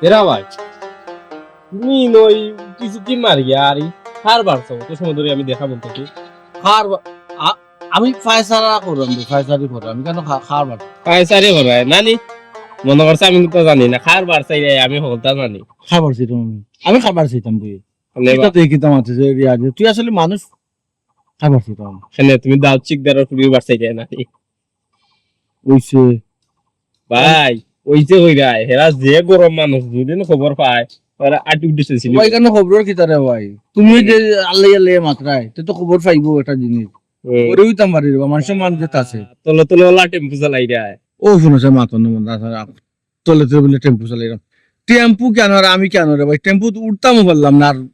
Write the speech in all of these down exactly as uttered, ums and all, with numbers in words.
এরা ভাই, তুমি নই কিছু কি মারিয়া আর এই কার বাড়ি চাও? অত সময় ধরি আমি দেখা বলতেছি। কার বা-, আ-, আমি পায়চারা কররাম রে, পায়চারি কররাম। আমি কেন খা-, কার বাড়ি? পায়চারি কররায়, নানি? মনো করছে আমি তো জানি না। কার বাড়ি চাই রে, আমি হকলতা জানি। কার বাড়ি চাইতাম আমি? আমি কার বাড়ি চাইতাম তুই? মানে কিতা বা- তুই কিতা মাতিস রে, রিয়াজ? তুই আসলে মানুষ কার বাড়ি চাইতাম? কেনে তুমি দাউদ শিকদারর ফুরির বাড়ি চাই রে, নানি? অইছে। ভাই, অইছে কইরায়, হেরা যে গরম মানুষ, দুদিন খবর পায়, ওরা আটি উঠে শেষ ভাই, কেন খবর কিতা রে ভাই? তুমি যে আল্লাহ আল্লাহ মাতরায়, তে তো খবর পাইবো একটা জিনিস। হুম। ওরে অইতাম পারি রে বা, মানুষের মানুষ যেটা আছে। তলে তলে ওলা টেম্পু চালাইরায়। ও শুনো, সে মাতন না, মন আছে, আপ-, তলে তলে বলে টেম্পু চালাইরাম। টেম্পু কেন আর আমি কেন রে ভাই? টেম্পু তো উঠতামও পারলাম না, আর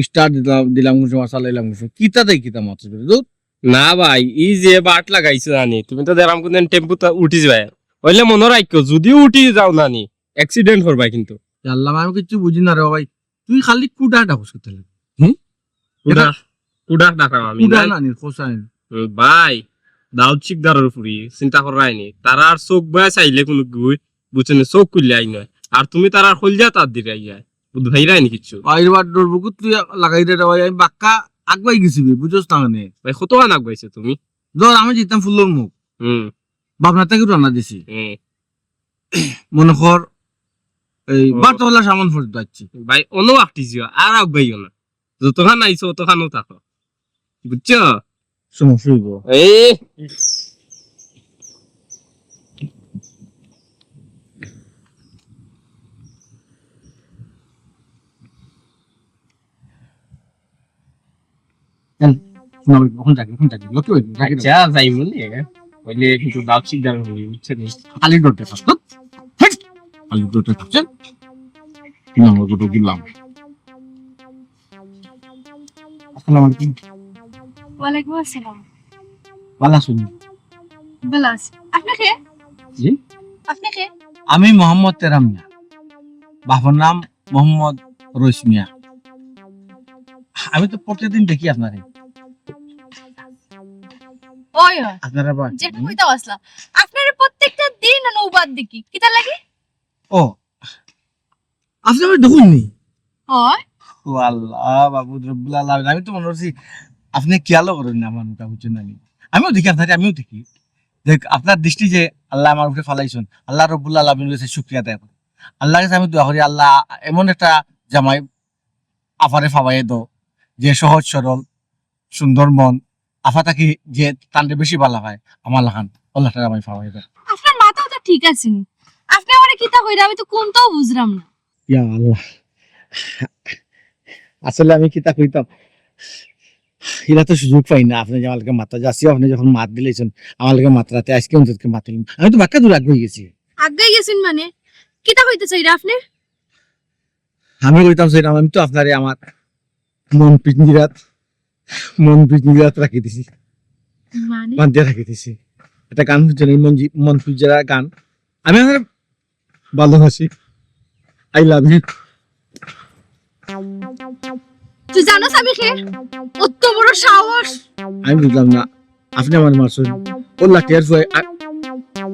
স্টার্ট দিলাম, দিলাম কিছু, আর চালাইলাম কিছু। কিতা দেয় কিতা মাতছ রে, দূর। না ভাই, ই যে বাট লাগাইছো জানি, তুমি তো দেরাম কোনদিন টেম্পুত উঠি যাবায়। অইলে মনো রাখিও, যুদি উঠি যাও নানি, অ্যাক্সিডেন্ট করবায় কিন্তু। এ আল্লাহ, আমি কিচ্ছু বুঝি না রে ভাই। তুই খালি কুডা ডাকস কিতা লাগি? হুম? কুডা, কুডা ডাকরাম আমি, কুডা না? নানি, কোসাইন। হুম, ভাই, দাউদ শিকদারর ফুরি, চিন্তা কররায়নি। তারার চউখ বায় চাইলে কুনু গুই, বুঝছো নি, চউখ খুললে আই নয়। আর তুমি তারার কইলজা তার দিকে আইয়ায়। বুঝ ভাইরায়নি কিচ্ছু। ভাইর বার ডর বুকুত তুই লাগাই দে রে ভাই, আমি বাক্কা আগুয়াই গেছি বে, বুঝছস না মানে? ভাই, কতখান আগুয়াইছো তুমি? ধর, আমি যেতাম ফুলর মুখ। হুম। ভাবনা থাকি রওনা দিছি। হুম। মনো কর, এই ও। বারতলা সামান পর্যন্ত আইছি। ভাই, অনো আটকি যিও, আর আগুয়াইও না। যতখান আইছো, অতখানউ থাকো। বুঝছো? সমস্যা অইবো। এই। চল, শোনা ভাই, অখন যাবি, অখন যাবি, লক্ষ্মী ভাই, যাবি না। আচ্ছা, যাইমু নে। অইলে কিন্তু দাউদ শিকদার অইবো, বুঝছো নি? খালি ডরটা থাক, ধুর। হেট! খালি ডরটা থাক, চল। কি নাম ওর, কত কি নাম? আসসালামু আলাইকুম। ওয়ালাইকুম আসসালাম। ভালা আছইন? ভালা আছি। আপনে কে? জি? আপনে কে? আমি মোহাম্মদ তেরাম মিয়া। বাপর নাম মোহাম্মদ রইস মিয়া। আমি তো প্রত্যেকদিন দেখি আপনারে। ওই, ওই। আপনারা বা- যেটা কইতাম আছলাম, আপনারে প্রত্যেকটা দিন নৌবাদ দেখি। কিতা লাগি? ও, আপনে আমারে দেখইন নি? হয়। ও আল্লাহ, মাবুদ রব্বুল আলামিন, আমি তো মনো করছি আপনে খিয়ালও করইন না আমার মুখা, বুঝছইন নি? আমিও দেখি আপনারে, আমিও দেখি। দেখ, আপনার দৃষ্টি যে আল্লায় আমার উপরে ফালাইছইন, আল্লাহ রব্বুল আলামিনর কাছে শুকরিয়া আদায় করি। আল্লাহর কাছে আমি দোয়া করি, আল্লাহ এমন একটা জামাই আফারে ফাবাইয়া দেও, যে সহজ সরল, সুন্দর মন, আফা থাকি যে তানরে বেশি ভালা পায়, আমার লাখান, আল্লাহ তাআলা আমারে ফাবাইয়া দেও। আপনার মাথাও তো ঠিক আছে নি। আপনে আমারে কিতা কইরা, আমি তো কুন্তাও বুঝরাম না। ইয়া আল্লাহ, আসলে আমি কিতা কইতাম, ইলা তো সুযোগ পাই না। আপনে যে আমার লগে মাতরা, যাচ্ছি, আপনে যখন মাত দিলাইছইন, আমার লগে মাতরাতে আইজকে অন্তত মাতিলাইন। আমি তো বাক্কা দূর আগুয়াই গেছি। আগুয়াই গেছইন মানে? কিতা কইতা চাইরা আপনে? আমি কইতাম চাইরাম, আমি তো আপনারে আমার মন পিঞ্জিরাত, মন পিঞ্জিরাত রাখি দিছি, মানে? বান্ধিয়া রাখি দিছি। একটা গান হুনছইন নি, মন জি-, মন পিঞ্জিরা গান। আমি আপনারে ভালোবাসি, I love you। তুই জানোস আমি কে? অত বড় সাহস! আমি বুঝলাম না, আপনে আমারে মারছইন, ও লাঠিয়ার ফুয়ায়, আ,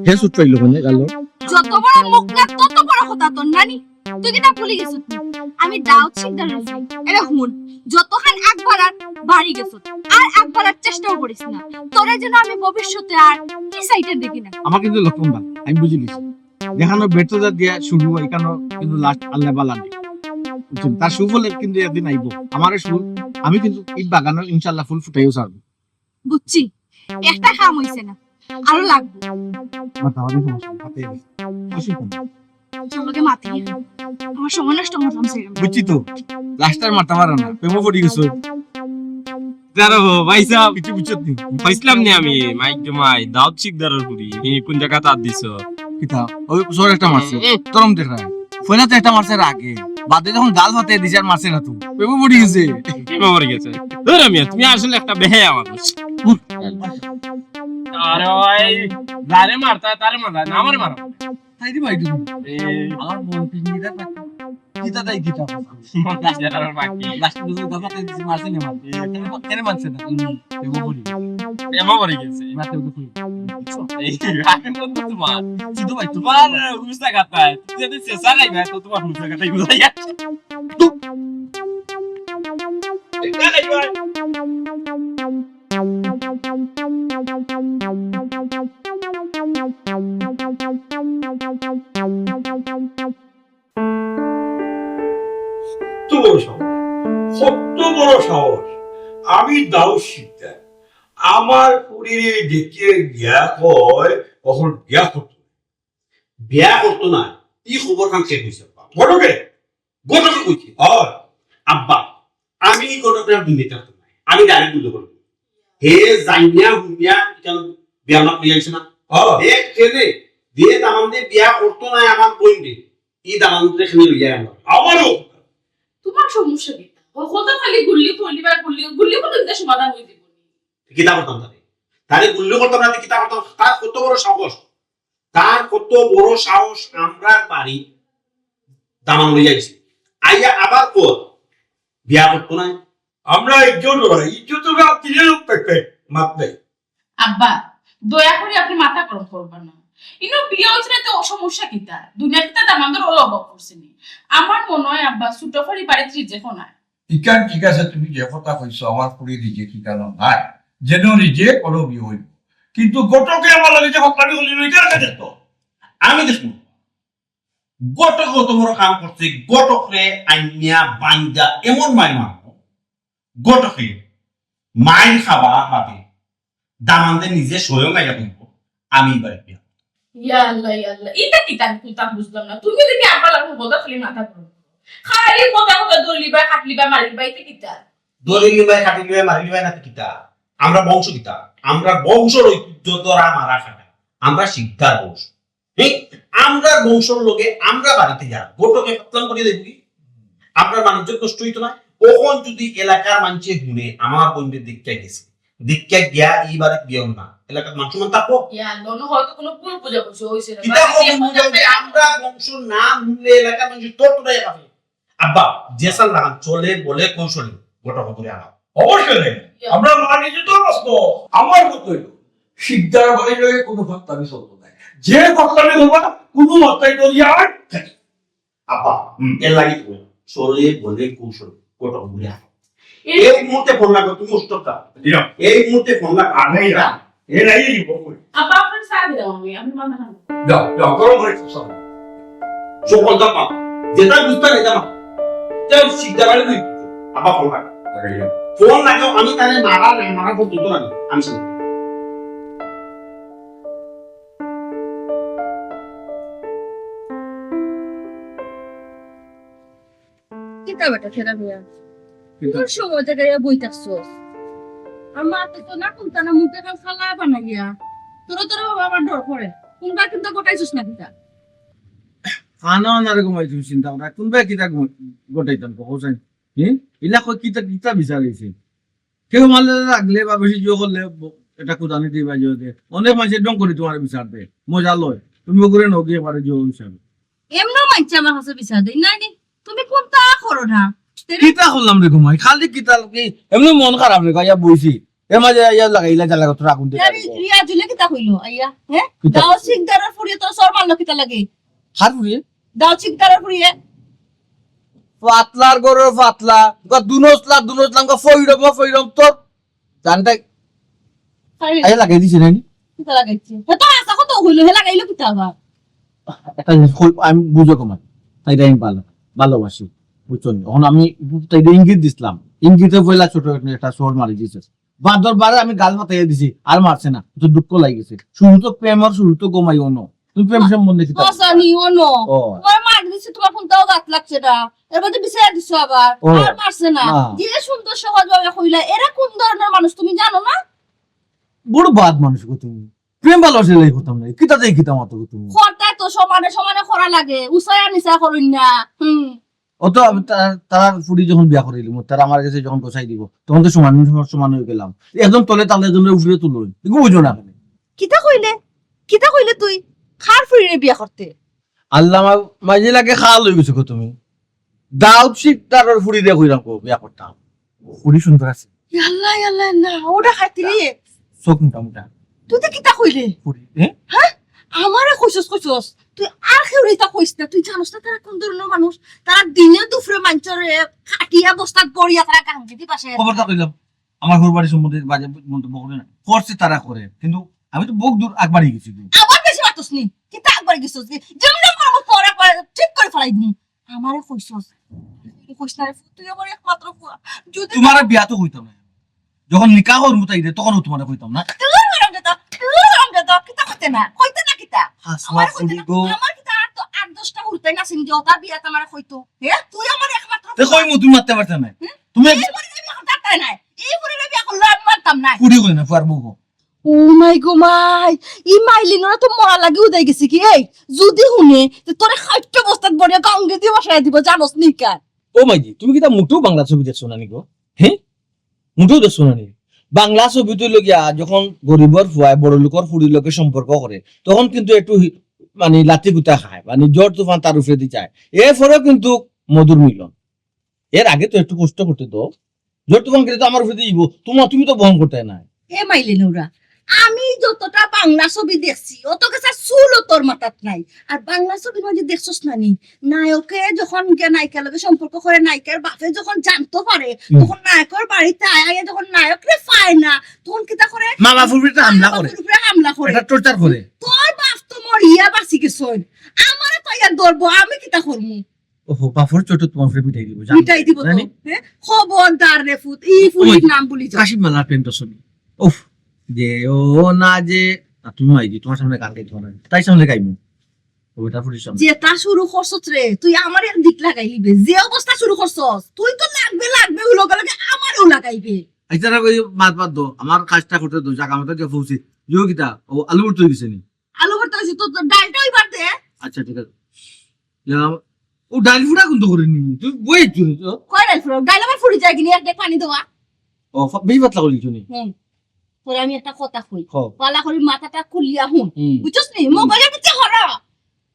হে ছুট পাইলো কেনে গালো? যত বড় মুখ না, তত বড় কথা তোর, নানি। তুই কিতা ভুলি গেছস? আমি দাউদ শিকদারর ফুরি। এরে হুন, যতখান আগ বাড়ার বাড়ি গেছস, আর আগ বাড়ার চেষ্টাও করিস না। তোরে যেন আমি ভবিষ্যতে আর কি সাইডে দেখি না। আমার কিন্তু লক্ষণ ভালা, আমি বুঝি নিছি। যেখানো ব্যর্থতা দিয়া শুরু হয়, এখানো কিন্তু লাস্ট আল্লাহ বালা নেই। বুঝছইন? তার সুফল কিন্তু একদিন আইবো। আমারে সুফল, আমি কিন্তু এই বাগানো ইনশাআল্লাহ ফুল ফুটাইও ছাড়বো। বুঝছি, একটা কাম অইছে না, আরো লাগবো। আমার দাওয়াতে সমস্যা নেই, হাতে গেছে। অসুবিধা নেই। তোর লগে মাতি, আমার সময় নষ্ট করতাম সেরকম। বুঝছি তো, লাস্ট আর মারতা পারো না, প্রেমে পড়ি গেছো। দাঁড়াও, ভাই সাহেব, কিছু বুঝছো নি? পাইছিলাম নি আমি, মাইক জমাই, দাউদ শিকদারর ফুরি, ই কোন জাগাত আত দিছো? কিতা? ওই সর একটা মারছে, হুম। তরম দেখা। ফয়লা তো একটা মারছে রাগে, বাদে যখন গাল ফাতে দিছে আর মারছে না তো, প্রেমে পড়ি গেছে। প্রেমে পড়ি গেছে। ধুর মিয়া, তুমি আসলে একটা বেহায়া মানুষ। আরে ভাই, যারে মারতা, তারে মারতা, না আমারে মারো। তাই দি ভাই তুমি। এ। আমার মন পিঞ্জিরা কিতা তাই কিতা? লাস্ট পর্যন্ত কথা তাই দিছি, মারছে না, মারছে। কেন, কেন মানছে না? হুম, এমন করি। এমন করি গেছে। মারতে উঠে কই? এই, আমি বলবো তোমার। শুধু ভাই, তোমার হুঁশ লাগাতায়। তুমি যদি চেষ্টা নাই ভাই, তো তোমার হুঁশ লাগাতায় বুঝা যায়। কত বড় সাহস, কত বড় সাহস। আমি দাউদ শিকদার, আমার ফুরিরে দেখিয়া গিয়া কয়, অখন বিয়া করতো। বিয়া করতো না, ই খবর খান কে কইছে? ঘটকে? ঘটকে কইছে? অয়। আব্বা, আমি ই ঘটকরে আর দুনিয়াত রাখতাম নায়, আমি ডাইরেক্ট গুল্লি করমু। হে জানিয়া হুনিয়া ইখান বিয়া না করিয়া আইছে না? অয়। হে কেনে? যে দামান্দে বিয়া করতো নায় আমার বইনরে, ই দামান্দরে কেনে লইয়া আনলা? আমারও। তোমার সমস্যা কিতা? ও কথা খালি গুল্লি করলি বা গুল্লি, গুল্লি করলে তো সমাধান অই যাইবো। কিতা করতাম তারে? তারে গুল্লি করতাম না, কিতা করতাম? তার কত বড় সাহস, তার কত বড় সাহস, আমরার বাড়ি দামান লইয়া আইছে, আইয়া আবার কর বিয়া করতো নায়। আমরা ইজ্জত লড়াই, ইজ্জত লড়াই, তিনে লোক পেট পেট, মাত নাই। আব্বা, দয়া করি আপনে মাথা গরম করবা না। ইনো বিয়া অইছে না তো সমস্যা কিতা? দুনিয়াত কিতা দামান্দর অলা অভাব পড়ছে নি? আমার মনো অয় আব্বা, ছোট ফুরি বাড়িত রিজেক্ট অয় না। ইখান ঠিক আছে, তুমি যে কথা কইছো, আমার ফুরি রিজেক্ট ইখান নায়, যেন রিজেক্ট অইলেও বিয়া অইবো। কিন্তু ঘটকে আমার লগে যে ফটকামি করলি, ইখান কে দেখতো? আমি দেখমু। ঘটকে অত বড় কাম করছে, ঘটকরে আইনিয়া বাইন্দা এমন মাইর মারমু, ঘটকে মাইর খাওয়া বাদে দামান্দে নিজে স্বয়ং আইয়া কইবো, "আমি ই বাড়িত বিয়া।" ইয়া আল্লাহ, ইয়া আল্লাহ, ইটা কিতা আমি কুন্তা বুঝলাম না। তুমি দেখি আব্বার লগে কথা খালি মাথা গরম করো। খালি কথা কথা দলিবায়, কাটলিবায়, মারিলিবায়, ইটা কিতা? দলিলিবায়, কাটিলিবায়, মারিলিবায় না তো কিতা? আমরা বংশ কিতা? আমরা বংশর ঐতিহ্য ধরা মারা খাটা। আমরা শিকদার বংশ। হ্যাঁ? আমরা বংশর লগে আমরা বাড়িত যাই। ঘটকে ফাতলামি করি দেখবি। আপনার মানুষজন কষ্ট অইতো না। অখন যদি এলাকার মানষে হুনে আমার বইনরে দেখিয়া গেছে, দেখিয়া গিয়া ই বাড়িত বিয়া অইবো না, এলাকার মানুষ মান থাকবো? ইয়া, মনো অয় তো কুনু ভুল বুঝাবুঝি অইছে রে। কিতা বাবা, ভুল বুঝাবুঝি? আমরা বংশর নাম হুনলে এলাকার মানুষ তোর তোরাই খাবে। আব্বা, যেসান লাগান চলে বলে কৌশলে ঘটক করে আনা। অবশ্যই নাই। আমরা মানি যে তো বসবো। আমার মত অইল, শিকদার বাড়ির লগে কুনু ফাতলামি চলতো নায়। যে ফাতলামি করবা, কুনু মাথায় ধরিয়া আর থাকি। আব্বা, হুম, এর লাগি তুমি চলে বলে কৌশলে ঘটক করে আনা। এই মুহূর্তে ফোন লাগো, তুমি উঠতো কা? এই মুহূর্তে ফোন লাগো। আগে এরা, এরাই বকো। আব্বা, আপনার চা দিলাম আমি, আপনি মাথা খান। যাও, যাও, গরম হয়ে সব। সকল দাম পাও। যেটা বুঝতে নেই দাম। যাও, শিকদার বাড়ি তুই। আব্বা, ফোন লাগো। ফোন লাগাও, আমি তাহলে মারা না, মারা ফোন তুলতো না। আমি শুনি। কিতা বেটা, খেলা মিয়া? কিতা? কোন সময় থেকে ইয়া বই থাকছস? আর মা তো, তো না কুন্তা না মুখে খাল খালা বানাইয়া। তোরা, তোরা বাবা আমার ডর করে। কুনবা কুন্তা গোটাইছস না কিতা? খানা আনারে ঘুমাইছি চিন্তা করা। কুনবা কিতা ঘুম-, গোটাইতাম, কখন? হুম? ইলা কই কিতা, কিতা বিচার অইছে? কেউ মারলে লাগলে বা বেশি জোর করলে ব-, এটা কুদানি দিবা জোর দে। অনেক মানুষের ডং করে তোমার বিচার দে। মজা লয়। তুমি ওগুলো নগিয়ে পারে জোর হিসাবে। এমনও মানছে আমার কাছে বিচার দেয়। নাই, নাই, তুমি কুন্তা করো না। তেরে কিতা করলাম রে ঘুমাই? খালি কিতা কি? এমনি মন খারাপ রে, গাইয়া বইছি। এর মাঝে আইয়া লাগাইলা জ্বালা কত আগুন দিয়ে। রিয়া, রিয়া জুলে কিতা কইলো? আইয়া, হ্যাঁ? কিতা? দাও শিকদারের ফুরিয়ে তোর সর মারলো কিতা লাগে? হার ফুরিয়ে? দাও শিকদারের ফুরিয়ে। পাতলার গরু পাতলা, গো দুনসলা, দুনসলা, গো ফইরম, গো ফইরম তোর। জানতে আরে। আইয়া লাগাই দিছে নানি? কিতা লাগাইছে? হে তো আসা কত হইলো, হে লাগাইলো কিতা আবার? একটা জিনিস কই, আমি বুঝো কমাই। তাইরে আমি ভালো, ভালোবাসি। বুঝছো নি? এখন আমি তাইরে ইঙ্গিত দিছিলাম। ইঙ্গিতে পয়লা ছোট একটা শহর মারি দিছে। বাদর বারে আমি গাল ফাটাইয়া দিছি, আর মারছে না। তো দুঃখ লাগি গেছে। শুরু তো প্রেম আর শুরু তো ঘুমাই অনো। তুমি প্রেম সম্বন্ধে কিতা? হসানি অনো। ও। তোমার মার দিছে, তোমার কোনটাও গাত লাগছে না। এর মধ্যে বিচার দিছো আবার। ও। আর মারছে না। না। যে সুন্দর সহজভাবে কইলা, এরা কোন ধরনের মানুষ তুমি জানো না? বড় বাদ মানুষ গো তুমি। প্রেম ভালোবাসা লাই করতাম না। কিতা দেই কিতা মাতো গো তুমি? খরটা তো সমানে সমানে করা লাগে। উসায়া নিসা করুন না। হুম। অত আমি তা-, তারা ফুরি যখন বিয়া করাইলিমু, তারা আমার কাছে যখন গোসাই দিব, তখন তো সমান সমান হয়ে গেলাম। একজন তলে তালে একজনের উপরে তুলো। এগু বুঝো না কেনে? কিতা কইলে? কিতা কইলে তুই? কার ফুরিরে বিয়া করতে? আল্লাহ মা-, মাঝে লাগে খাল হয়ে গেছো গো তুমি। দাউদ শিকদারর ফুড়িরে কইরাম কও বিয়া করতাম। ফুড়ি সুন্দর আছে। ইয়াল্লা ইয়াল্লা না, ওটা খাইতে রে। চোখ মোটা মোটা। তুই তো কিতা কইলে? ফুড়ি, হ্যাঁ? আমারে কইছস কইছস, তুই আর কেউরে ইতা কইস না। তুই জানোস না তারা কোন ধরনের মানুষ? তারা দিনে দুপুরে মানষরে কাটিয়া বস্তাত ভরিয়া তারা গাঙ্গিদি বাসায়। খবরটা কইলাম, আমার হুরবাড়ি সম্বন্ধে বাজে মন্তব্য করে না। করছে তারা করে, কিন্তু আমি তো বুক দূর আগবাড়ি গেছি গো। আবার বেশি মাতস নি, কিতা আগবাড়ি গেছস? যেমন আমার তোর একবার ঠিক করে ফালাই দিমু। আমারে কইছস, কইস না রে, তুই আমার একমাত্র ফুয়া। যদি তোমার বিয়া তো হইতাম না, যখন নিকাহ করবো তাই রে, তখনও তোমার কইতাম না। তুই হারাম দাদা, তুই হারাম দাদা, কিতা করতে না, কইতে না কিতা? হাসমা আমার কইতে ফুড়ি না, গো। আমার কিতা আর তো আট দশটা উড়তাই না সিন যে ওটা বিয়া তো আমার কইতো। হ্যাঁ, তুই আমার একমাত্র তে কই মু তুমি মারতে পারতে না। তুমি এই করে আমি এখন ডাক্তার নাই। এই করে আমি এখন লড় মারতাম না। ফুড়ি কই না, পারবো গো। ও মাই গো মাই, ই মাইলিনরা তো মরা লাগি উদাই গেছে কি? এই, যদি হুনে, তে তোরে খাট্ট বস্তাত ভরিয়া গাঙ্গিদি বাসায় দিব, জানোস নি কার? ও মাইজি, তুমি কিতা মুটেও বাংলা ছবি দেখছো না নি গো? হ্যাঁ, মুটেও দেখছো না নি? বাংলা ছবি তো লগিয়া যখন গরিবর ফুয়ায় বড় লোকর ফুড়ির লগে সম্পর্ক করে, তখন কিন্তু একটু হি- মানে লাথি গুতা খায়, মানে ঝড় তুফান তার উপরেদি যায়, এরপরেও কিন্তু মধুর মিলন। এর আগে তো একটু কষ্ট করতে দাও, ঝড় তুফান গেলে তো আমার উপরেদি দিব, তোমার, তুমি তো বহন করতে না। এ মাইলিনরা, আমি যতটা বাংলা ছবি দেখছি, অত গেছা চুলও তোর মাথাত নাই। আর বাংলা ছবির মাঝে দেখছস না নি, নায়কে যখন গিয়া নায়িকার লগে সম্পর্ক করে, নায়িকার বাপে যখন জানতো পারে, হুম। তখন নায়কর বাড়িতে আয়, আয় যখন নায়করে পায় না, তখন কিতা করে? মা বাপর উপরে তো হামলা করে, বাপর উপরে হামলা করে। এটা টর্চার করে। তোর বাপ তো মরিয়া বাঁচি গেছইন, আমারে তো ইয়া ধরবো, আমি কিতা করমু? ওহো, বাপর চোটে তোমার উপরে মিটাই দিব, জান। মিটাই দিব তো। জানি? হ্যাঁ? খবরদার রে ফুত, ই ফুড়ির নাম ভুলি যা। কাশিম মালার প্রেম দর্শনী। উফ, যে ও না যে, না, তুমি মাইজি, তোমার সামনে গান গাইতে পারো না। তাই সামনে গাইমু। ও বেটা ফুড়ির সামনে। যেটা শুরু করছস রে, তুই আমার এক দিক লাগাইলিবে। যে অবস্থা শুরু করছস, তুই তো লাগবে, লাগবে, ও লগে লগে আমারও লাগাইবে। আচ্ছা, রাখো, এই মাত বাদ দাও। আমার কাজটা করতে দাও, যাক, আমার তো গিয়ে পৌঁছি। ইয়ো কিতা, ও আলু ভর্তা হয়ে গেছে নি? আলু ভর্তা হয়েছে, তোর তো ডালটা ওই বাড়তে। আচ্ছা, ঠিক আছে। ইয়া, ও ডাল ফুড়া কিন্তু করে নি। তুই বই একটু নি তো। কয় ডাল ফুড়া? ডাল আবার ফুড়ি যায় কিনি, এক ডেক পানি দেওয়া। ও, ফা- বেশি পাতলা করে দিছো নি? হুম, তোর আমি একটা কথা কই। হ। পালা করি মাথাটা খুলিয়া হুন। হুম। বুঝছস নি? মগজে পিছে হরা।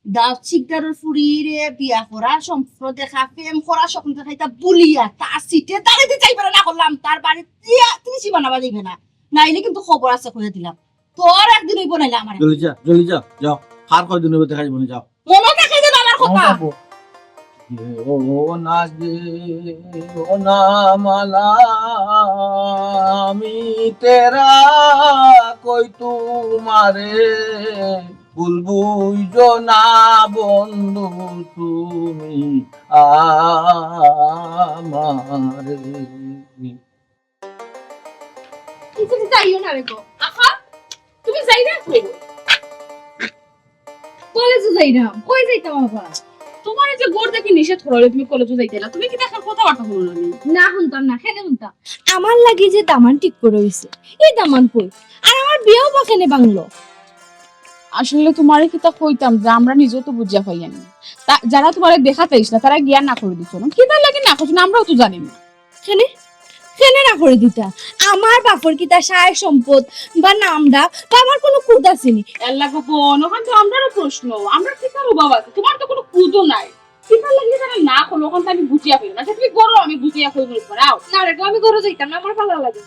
দাউদ শিকদারর ফুড়িরে বিয়া করা, সম্পর্ক দেখা, প্রেম করা, স্বপ্ন দেখা, এটা বলিয়া তার সিটে দাঁড়াইতে চাইবে না, না করলাম তার বাড়ি দিয়া তিরিশি বানাবা যাইবে না। নাইলে কিন্তু খবর আছে, কইয়া দিলাম। তোর একদিন হইব নাইলে আমার একদিন। জলদি যা, জলদি যা, যাও। আর কয়দিন হইব দেখা যাইব না, যাও। মনে থাকে যেন আমার কথা। ও না যে, ও না মালা, আমি তেরা কই তোমারে, ভুল বুঝো না বন্ধু তুমি আমারে। তুমি যাইও না রে গো। আহা, তুমি যাই না কই? কলেজে যাই না। কই যাইতাম আবার? তোমার এই যে ঘর দেখি নিষেধ করা হইলো, তুমি কলেজে যাইতে না। তুমি কি দেখার কথাবার্তা বলো না নি? না, শুনতাম না, কেনে শুনতাম? আমার লাগি যে দামান ঠিক করা হইছে, এই দামান কই? আর আমার বিয়াও বা কেনে ভাঙলো? আসলে তোমারে কিতা কইতাম যে আমরা নিজেও তো বুঝিয়া পাইয়ার না। তা-, যারা তোমারে দেখাত আইছলা, তারা গিয়া না করি দিছো না। কিতার লাগি না করছো না, আমরাও তো জানি না। কেনে? কেনে না করি দিতা? আমার বাপর কিতা সায় সম্পদ বা নামডাক বা আমার কোনো কুদ আছে নি? আল্লাহ গো বোন, ওখান তো আমরারও প্রশ্ন, আমরা কিতার অভাব আছে? তোমার তো কোনো কুদও নাই। কিতার লাগি তারা না করলো, ওখান তো আমি বুঝিয়া পাই না। আচ্ছা, তুমি করো, আমি বুঝিয়া কই বলবো, রাও। না রে গো, আমি ঘরো যাইতাম না, আমার ভালো লাগে না।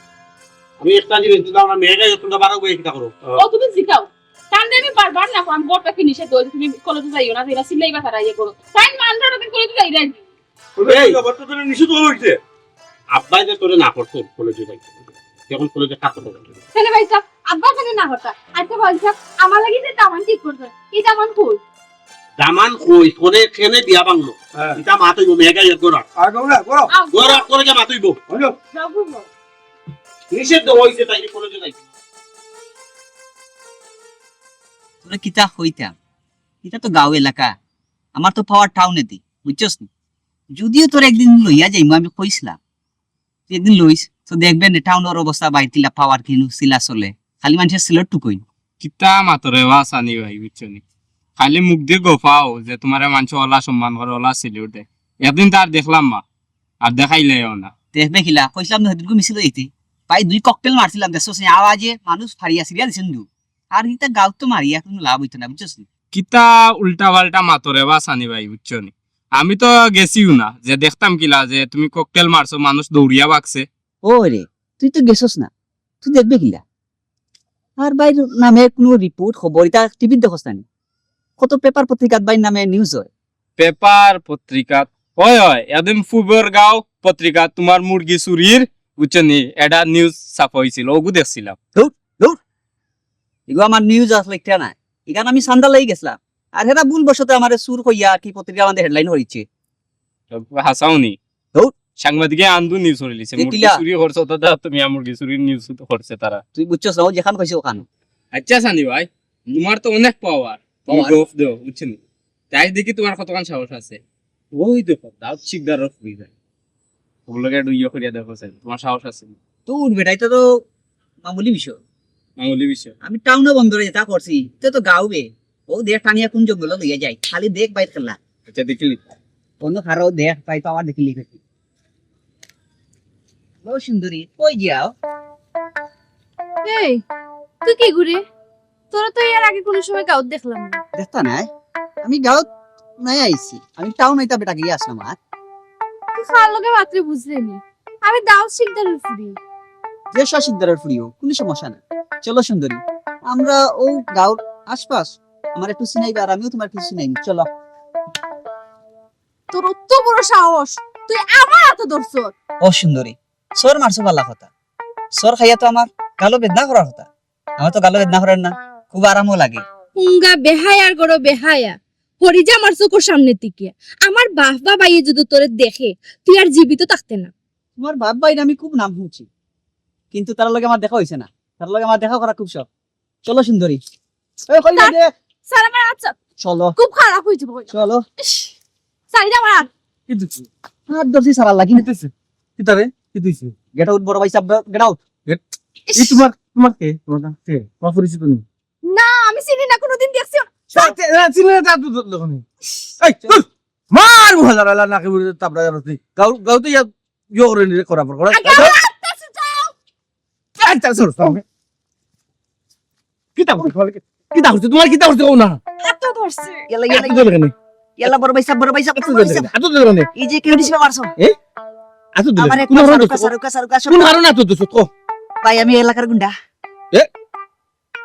আমি একটা জিনিস দিতাম, আমার মেয়েকে যতটা পারো বই কিতা করো। ও, তুমি জিকাও। তার আমি বারবার না, আমি ঘরটা কিনি সে দই, তুমি কলেজে যাইও না, যাইরা সিলাই বা তারা ইয়ে করো। তাই মানরা না, তুমি কলেজে যাইরা। এই, আবার তো তোর নিষেধ হইছে। আব্বাই যে তোরে না করছে কলেজে যাইতে, এখন কলেজে কাজ করতে যাবে। তাহলে ভাই সাহেব, আব্বা কেনে না করতা? আচ্ছা ভাই সাহেব, আমার লাগি যে দামান ঠিক করছে, এই দামান কই? দামান কই, কোনে কেনে বিয়া ভাঙলো? হ্যাঁ। এটা মাতইব, মেয়েকে ইয়ে করো। আর করো না, করো। আও, করো, করে যা মাতইব। যাও ঘুমো। নিষেধ দেওয়া হইছে তাই কলেজে যাইতে। তোরে কিতা কইতাম, এটা তো গাঁও এলাকা, আমার তো পাওয়ার টাউনেদি, বুঝছস নি? যদিও তোর একদিন লইয়া যাইমু, আমি কইছিলাম, তুই একদিন লইস, তো দেখবে নে টাউনর অবস্থা, বাইর কিলা পাওয়ার কিনু সিলা চলে, খালি মানুষের সিলেট টুকুই। কিতা মাতরে বা সানি ভাই, বুঝছো নি? খালি মুখ দি গফাও যে তোমারে মানষে ওলা সম্মান করে, ওলা সিলিউট দেয়। একদিন তার দেখলাম মা, আর দেখাইলেও না। দেখবে কিলা, কইছিলাম না, সেদিনকে মিছিল হইতে, ভাই দুই ককটেল মারছিলাম, দেখছস নি? আওয়াজে মানুষ ফারিয়া সিরিয়াল দিছেন দু। আর ইতা গাঁও তো মারি, এখন লাভ হইতো না, বুঝছস নি? কিতা উল্টা পাল্টা মাতরে বা সানি ভাই, বুঝছো নি? আমি তো গেছিও না, যে দেখতাম কিলা যে তুমি ককটেল মারছো, মানুষ দৌড়িয়া ভাগছে। ও রে, তুই তো গেছস না, তুই দেখবে কিলা? আর ভাইর নামে কোনো রিপোর্ট খবর ইতা টিভিত দেখস না নি? কত পেপার পত্রিকাত ভাইর নামে নিউজ হয়। পেপার পত্রিকাত? হয়, হয়, এদিন ফুবর গাঁও পত্রিকাত তোমার মুরগি চুরির, বুঝছো নি, এটা নিউজ ছাপা হয়েছিল, ওগু দেখছিলাম। এগু আমার নিউজ আসলে একটা নাই, এখানে আমি সান্দা লাগি গেছিলাম। আর হেরা ভুলবশত আমারে চুর কইয়া আর কি পত্রিকা আমাদের হেডলাইন হইছে। হাসাও নি? ধুর। সাংবাদিকে আন্দু নিউজ করিলিছে, মুরগি দেখিলা? চুরি করছে তো, তা তুমি আর মুরগি চুরির নিউজ করছে তারা। তুই বুঝছস না, ও যেখান কইছে ওখান। আচ্ছা সানি ভাই, তোমার তো অনেক পাওয়ার, তুমি Power? গফ দেও, বুঝছো নি? তাই দেখি তোমার কতখান সাহস আছে। ওই দেখো, দাউদ শিকদারর ফুরি যায়। ওগুলোকে একটু ইয়ে করিয়া দেখো স্যার, তোমার সাহস আছে নি? তোর বেটাই তো, তো মামুলি বিষয়। মামুলি বিষয়। আমি টাউনে বন্দরে যেটা করছি, তো তো গাঁও বে। ও দেখ টানিয়া কোন জঙ্গলে লইয়া যাই, খালি দেখ বাইর খেলা। আচ্ছা, দেখিলি? অন্য কারো দেখ পাই পাওয়ার দেখিলি। ও সুন্দরী, কই যাও? এই, তুই কি ঘুরে? তোরা তো এর আগে কোনো সময় গাঁওত দেখলাম না। দেখতা নাই, আমি গাঁওত নাই আইছি, আমি টাউন আইতা বেটা গিয়া আসলাম। আর তুই কার লগে মাত্রে বুঝলে নি? আমি দাউদ শিকদারর ফুরি। যে শাসিকদারের প্রিয়, কোনো সমস্যা না। চলো সুন্দরী, আমরা ও গাঁওর আশপাশ আমার একটু চিনাইবে, আর আমিও তোমার কিছু চিনাই। চলো। তোর অত বড় সাহস, তুই আমার আতো ধরছস? ও সুন্দরী, চড় মারছো ভালা কথা, চড় খাইয়া তো আমার গালো বেদনা করার কথা, আমার তো গালো বেদনা করার না, খুব আরামও লাগে। হুঙ্গা বেহায়ার গরো বেহায়া, হরিজা আমার চোখের সামনে থেকে। আমার বাপ বা ভাইয়ে যদি তোরে দেখে, তুই আর জীবিত থাকতে না। তোমার বাপ ভাইর আমি খুব নাম শুনছি, কিন্তু তার লগে আমার দেখা হইছে না, তার লগে আমার দেখা করা খুব শখ। চলো সুন্দরী। এই, কই স্যার, রে? স্যার, আমার আচ্ছা চলো। খুব খারাপ হয়ে যাবো। চলো। ইস, স্যার, এটা আমার হাত। কি দিছি? হাত ধরছি সারা লাগি। কি দিছি? কিতারে? কি দিছি? গেট আউট বড় ভাই সাহেব, গেট আউট। ইস, এই তোমার, তোমার কে? তোমার কে? তোমার পরিচিত নেই? না, আমি চিনি না, কোনোদিন দেখছি না। চিনে তা তো দোকানে। এই, ধুর! মার মুহাজার আলা নাকি বুড়ি তাবড়া জানো তুই। গাউ, গাউতে ইয়া, ইয়ে করে নিয়ে করা পড় করে। আগে আমার হাতটা ছুটাও। আচ্ছা, সর, সর। কিতা করছে তোমার? কিতা করছে? তোমার কিতা করছে? ও না। হাতটা ধরছে। ইয়াল্লা, এত ইয়াল্লা, দূরে কেন? ইয়াল্লা, বড় ভাই সাহেব, বড় ভাই সাহেব, এত বড় দূরে ভাই সাহেব। কেন? এত দূরে কেন? এই যে কেউ দিছে মারছো। এত দূরে। আমার কোন একটা কারণে সারুকা, দোষ? সারুকা, সারুকা, কোন সারুকা। কারণে এত দোষ? কো। ভাই, আমি এলাকার গুন্ডা।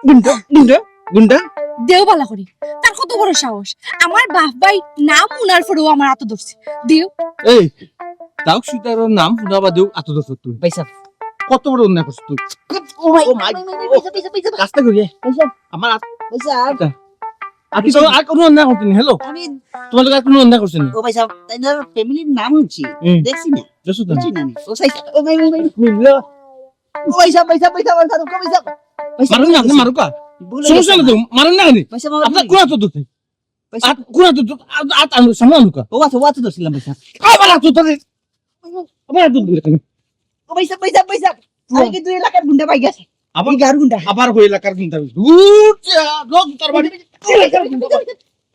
গুন্ডা, গুন্ডা, গুন্ডা। দেও বালা করি। তার কত বড় সাহস। আমার বাপ ভাই নাম উনার পরেও আমার আতো ধরছে। দেও। এই, তাও সুতারর নাম হুনা বাদেও আত দোষ তুই। ভাই সাহেব। কত বড় অন্যায় করছিস তুই? ও ভাই, ও ভাই, ভাই, ভাই, ও। ভাই সাহেব, ভাই সাহেব। রাস্তা ঘুরিয়ে। ভাই সাহেব, আমার আত-, ভাই সাহেব। আর কিছু, আর কোনো অন্যায় করছিস নি? হ্যালো? আমি, তোমার লগে আর কোনো অন্যায় করছিস নি? ও ভাই সাহেব, তাই না, ফ্যামিলির নাম হচ্ছে। হুম। দেখছি না। দেখছো তো? বুঝছি না আমি। ও সাইজ, ও ভাই, ভাই, ভাই। মিল্লা। ও ভাই সাহেব, ভাই সাহেব, ভাই সাহেব, ভাই সাহেব, ও ভাই সাহেব। ভাই সাহেব, মারুন না, আপনি মারুকা। ভুল হয়ে সমস্যা গেছে। নেই তো, মারুন না কেন? ভাই সাহেব, আমার আপনার ভুল। কোন আত ধরতে? ভাই সাহেব, আত, কোন আত ধরতে? আত, আত আনো, সামনে আনুকা। ও আচ্ছা, ও আচ্ছা, ধরছিলাম ভাই সাহেব। আবার আত ধরতে। আবার আত ধরতে কেন? ও ভাই সাহেব, ভাই সাহেব, ভাই সাহেব। আমি কিন্তু এলাকার গুন্ডা ভাই গেছে। আবার, এই গার গুন্ডা। আবার হয়ে এলাকার গুন্ডা। দূর যা, লোক তার বাড়ি। এলাকার গুন্ডা।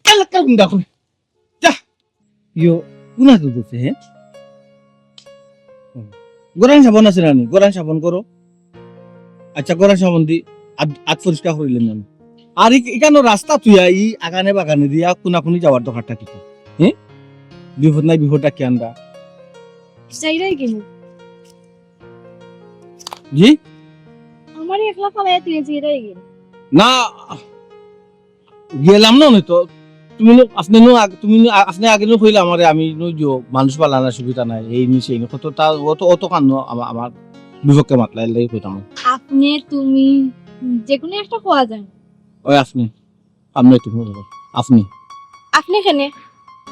এলাকার গুন্ডা করে। যা। ইয়ো, কোন আত ধরছে, হ্যাঁ? গরান সাবান আছে না নি? গরান সাবান করো। আচ্ছা, গরান সাবান দি আত, আত পরিষ্কার করিলেন না। আর ই-, ইখানো রাস্তা তুই এই আগানে বাগানে দিয়া কোনাকুনি যাওয়ার দরকারটা কিতা? হ্যাঁ? বিপদ নাই, বিপদ ডাকি আনবা। যাইরাই গেল। জি? আমার একলা ফালাইয়া তুই যাইরাই গেল। না, গেলাম না, নয় তো। তুমি নো, আপনি নো আগ-, তুমি নো আ-, আপনি আগে নো কইলা আমারে, আমি নো যে মানুষ বালা না, সুবিধা নাই, এই নি সেই নি, কত তা, অত, অত কান্দ আমা-, আমার বিপক্ষে মাতলা, এলাই কইতাম। আপনি, তুমি, যে কোনো একটা কোয়া যায়। ওই আপনি, আপনি তুমি বলো, আপনি। আপনি কেনে?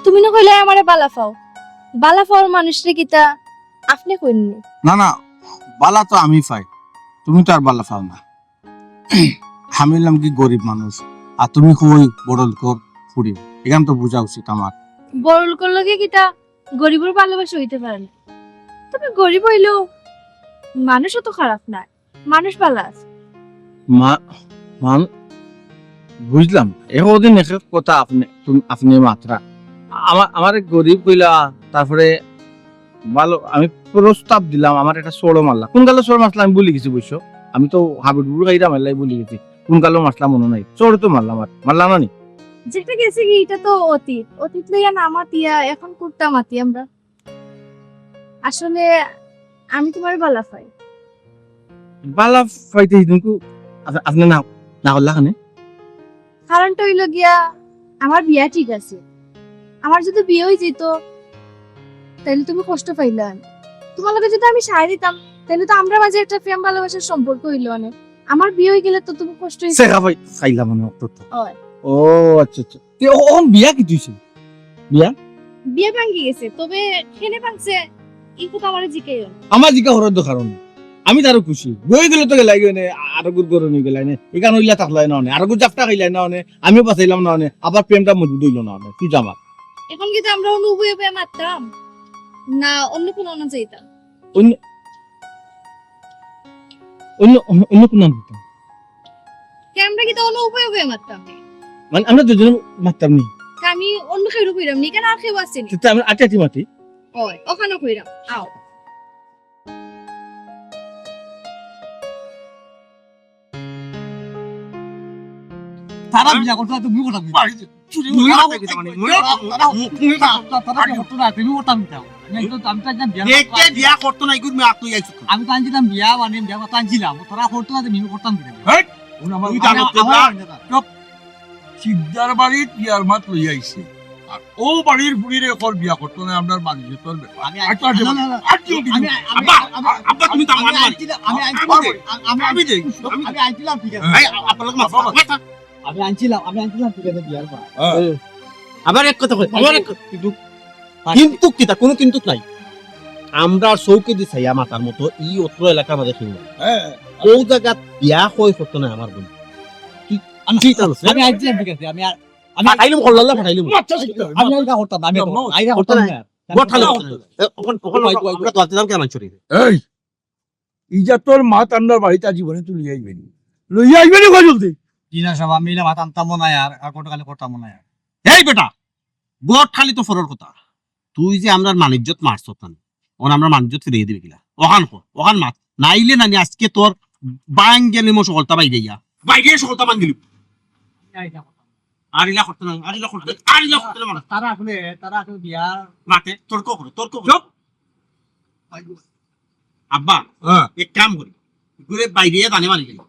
তুমি না কইলে আমারে বালা পাও। বালা পাওয়ার মানুষরে কিতা আপনি কইননি? না, না, বালা তো আমি পাই, তুমি তো আর বালা পাও না। আমি হইলাম কি গরিব মানুষ, আর তুমি কই বড় লোকর ফুরি, এখান তো বুঝা উচিত আমার। বড় লোকর লগে কিতা গরিবর ভালোবাসা হইতে পারে না? তুমি গরিব হইলেও মানুষও তো খারাপ না, মানুষ ভালা আছে। মা-, মান-, বুঝলাম, একদিন এক এক কথা আপনি, তুমি, আপনি মাতরা। আমার, আমার এক গরিব কইলা, তারপরে ভালো, আমি প্রস্তাব দিলাম, আমার একটা চড়ও মারলা। কোন কালো চড় মারলা আমি ভুলি গেছি, বুঝছো? আমি তো হাবির বুড়ো খাইরা মারলাই ভুলি গেছি। কোন কালো মারলা মনে নাই। চড় তো মারলাম আর, মারলা না নি? যেটা গেছে কি, এটা তো অতীত। অতীত লইয়া না মাতিয়া এখন কুট্টা মাতি আমরা। আসলে আমি তোমার বালা পাই। বালা পাইতে হিদুনকু আপনি না, না করলা কেনে? কারণটা অইল গিয়া, আমার বিয়া ঠিক আছে। আমার যদি বিয়া অই যেত, তাইলে তুমি কষ্ট পাইলা। তোমার লগে যদি আমি সায় দিতাম, তাইলে তো আমরার মাঝে একটা প্রেম ভালোবাসার সম্পর্ক অইল অনে। আমার বিয়া অই গেলে তো তুমি কষ্ট অইছে। শেখা ভাই, খাইলা মানে অত তো। অয়। ও, আচ্ছা, আচ্ছা। তে অ-, অখন বিয়া কিতা অইছে? বিয়া? বিয়া ভাঙ্গি গেছে, তবে কেনে ভাঙছে, ই কথা আমারে জিকাইও না। আমার জিকা করার দরকার নাই। আমি তো আরো খুশি। বিয়া অই গেলে তো গেলাইগি অনে, আরো গুড় গরম অই গেলাইগি অনে। ইখান অইলা থাকলাইগি না অনে, আরো গুড় জাপটা খাইলাইগি না অনে। আমিও বাঁচাইলাম না অনে, আবার প্রেমটা মজবুত অইল না অনে। তুই যা আমার। এখন কিতা আমরা অন্য উভয়ে উভয়ে মাততাম? না অন্য কোনো অন্য যাইতাম? অন্য, অন্য, অন্য কোনো নাম দিতাম। কে আমরা কিতা অন্য উভয়ে উভয়ে মাততাম? মানে আমরা দুজনে মাততাম নি? তা আমি অন্য কেউরে কইরাম নি, কেনে আর কেউ আছে নি? তে আমরা আটি আটি মাতি। অয়, অখানো কইরাম, আও। তারা বিয়া করতো না, তুমি কথা বলছো। বাড়িতে চুরি তারা করে করতো না, তারা, তারা, তারা, তারা বিয়া করতো না, তুমি করতাম কিতা? আমি তো, আমি তো একদম বিয়া দেখতে করতাম। বিয়া করতো না, এগুলো মেয়ে তুই আইছিস। আমি তো আনছিলাম বিয়া, মানে বিয়া করতে আনছিলাম, তারা করতো না, তুমি করতাম কিতা? হেই, ও না, আমার, তুই জানো আমার, তো আমার না? আনছে না। চুপ। শিকদার বাড়িত বিয়ার মাত লইয়া আইছে। আর ও বাড়ির ফুড়িরে অখন বিয়া করতো না, আমরার মানুষর ব্যাপার। আমি আচ্ছা, আচ্ছা, না, না, না। আচ্ছা, আমি, আমি, আব্বা, আমি, আব্বা, তুমি তো আমি আমার বাড়ি। আনছিলাম, আমি আনছিলাম, আমি, আমি, আমি দেই, আমি, আমি আনছিলাম, ঠিক আছে। এই, আপনার মাথা, মাথা। আমি আনছিলাম, আমি আনছিলাম, ঠিক আছে, বিয়ার পর। হ্যাঁ। আবার এক কথা কই, আবার এক কথা। কিন্তু, কিন্তু কিতা, কোনো কিন্তুক নাই। আমরা চউখেদি চাইয়া মাতার মতো ই অত্র এলাকার মাঝে কেউ নাই। হ্যাঁ। ও জাগাত বিয়া কই করতো না আমার বইন। কি, আমি, কি জানো, আমি আনছিলাম, ঠিক আছে, আমি আর, আমি ফাটাইলাম, কল্লাল্লা ফাটাইলাম। আচ্ছা, ঠিক আছে। আমি আর ইটা করতাম না, আমি আর ইটা করতাম না। না, না। এ, অখন, অখন কই, কই, কই? আমরা তো আনছিলাম কেন আনছো রে? এই, ইজ্জতর মাত আমরার বাড়িত আর জীবনে তুই লইয়া আইবে নি। লইয়া আইবে নি কই জলদি? জি না সাব, আমি ইলা মাত আনতামও না আর, আর কত খালি করতামও না আর। এই বেটা, বট খালি তো ফরর কথা। তুই যে আমরার মানিজ্জত মারছত না, অখন আমরার মানিজ্জত ফিরাইয়া দিবি কিলা? অখান কর, অখান মাত। নাইলে নানি আজকে তোর বাইঙ্গা নিমু সকলতা বাইরে ইয়া। বাইরে সকলতা ভাঙ্গিলিমু। আর ইলা করতে না, আর ইলা করতে না, আর ইলা করতে না, মানে। তারা আসলে, তারা আসলে বিয়া মাতে তর্ক করে, তর্ক করে। চুপ। আব্বা, হ্যাঁ। এক কাম করি, ঘুরে বাইরে জানে মারি গেল,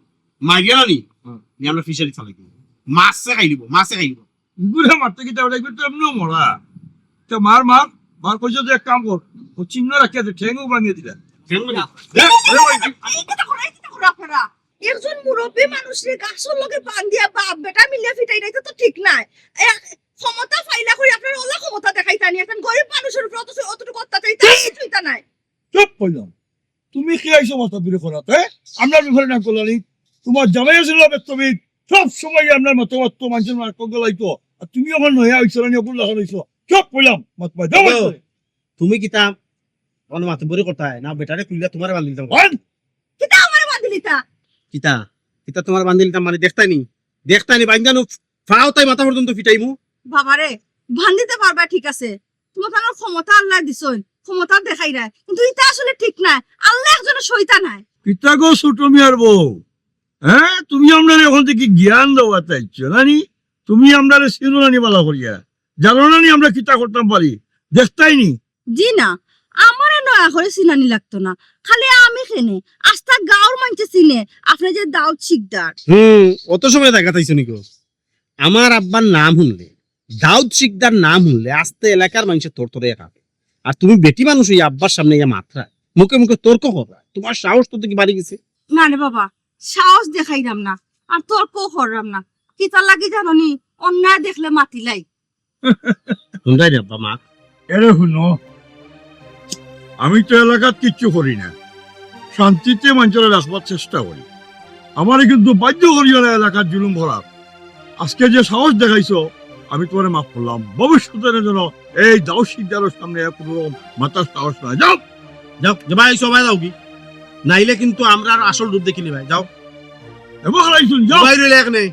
মারিয়া নানি, হুম। নি আমরা ফিশারি চালাই দিব, মাছে খাই দিব, মাছে খাই দিব। ঘুরে মারতে কিতা ওটা, এগুলো তো এমনিও মরা। তো মার, মার, মার কইছে যে এক কাম কর, ও চিহ্ন রাখিয়া দে, ঠেঙ্গও ভাঙিয়ে দিলা। ঠেঙ্গও ভাঙিয়ে দিলা। এই কথা করা, এই কথা করা আপনারা। একজন মুরব্বী মানুষরে গাছর লগে বান্ধিয়া বাপ বেটা মিলিয়া ফিটাই না, ইটা তো ঠিক নায়। এক ক্ষমতা ফাইলা করি আপনারা অলা ক্ষমতা দেখাইতা নি, একজন গরিব মানুষর উপরে অত, অতটুকু অত্যাচার, ইটা ঠিক। ইটা নাই। চুপ কইলাম। তুমি কি আইছো মাতামাতি করাত, হ্যাঁ? আমরার ব্যাপারে নাক গলাইলায়। তোমার জামাই আছিল না বেত্তমিজ, সব সময় আমরার মতো মতো মানুষর নাক গলাইতো। আর তুমি অখন নয়া আইছো না, অখন লাগান আইছো। চুপ কইলাম, মাত বাদ দাও। তুমি কিতা অখন মাতামাতি করতায় না, বেটারে খুলিয়া তোমারে বান্ধিলিতাম। বল। কিতা আমারে বান্ধিলিতা? কিতা? কিতা তোমারে বান্ধিলিতাম মানে দেখতায় নি? দেখতায় নি, বাইন্দা নু ফাও তাই মাথা পর্যন্ত ফিটাইমু। বাবারে, বান্ধিতে পারবা ঠিক আছে, তোমার তানোর ক্ষমতা আল্লায় দিছইন, ক্ষমতা দেখাইরায়, কিন্তু ইটা আসলে ঠিক নায়। আল্লায় একজনর সইতা নায়। কিতা গো ছোট মিয়ার বউ, হ্যাঁ, তুমি আমরারে অখন থাকি জ্ঞান দেওয়াত আইছো না নি? তুমি আমরারে চিনো না নি বালা করিয়া? জানো না নি আমরা কিতা করতাম পারি? দেখতায় নি? জি না, আমারে নয়া করি চিনানি লাগতো না। খালি আমি কেনে, আস্তা গাঁওর মানষে চিনে, আপনে যে দাউদ শিকদার। হুম, অত সময় জাগাত আইছো নি গো? আমার আব্বার নাম হুনলে, দাউদ শিকদার নাম হুনলে, আস্তা এলাকার মানষে থরথরাইয়া কাঁপে। আর তুমি বেটি মানুষ অইয়া আব্বার সামনে ইয়া মাতরায়, মুখে মুখে তর্ক কররায়, তোমার সাহস তো দেখি বাড়ি গেছে। না রে বাবা, সাহস দেখাইরাম না, আর তর্ক কররাম না। কিতার লাগি জানো নি? অন্যায় দেখলে মাতিলাই। হুনরায় রে আব্বা, মা। এরে হুনো, আমি তো এলাকাত কিচ্ছু করি না, শান্তিতে মানষরে রাখবার চেষ্টা করি। আমারে কিন্তু বাধ্য করিও না এলাকাত জুলুম করার। আজকে যে সাহস দেখাইছো, আমি তোমারে মাফ করলাম। ভবিষ্যতে যেন এই দাউদ শিকদারর সামনে আর কোনো রকম মাতার সাহস নাই। যাও। যাও, যাও ভাই, সবাই যাওগি। নাইলে কিন্তু আমরার আসল রূপ দেখিলিবায়। যাও। এবার খালাই শুন, যাও। ভাই রইলে এক নেই।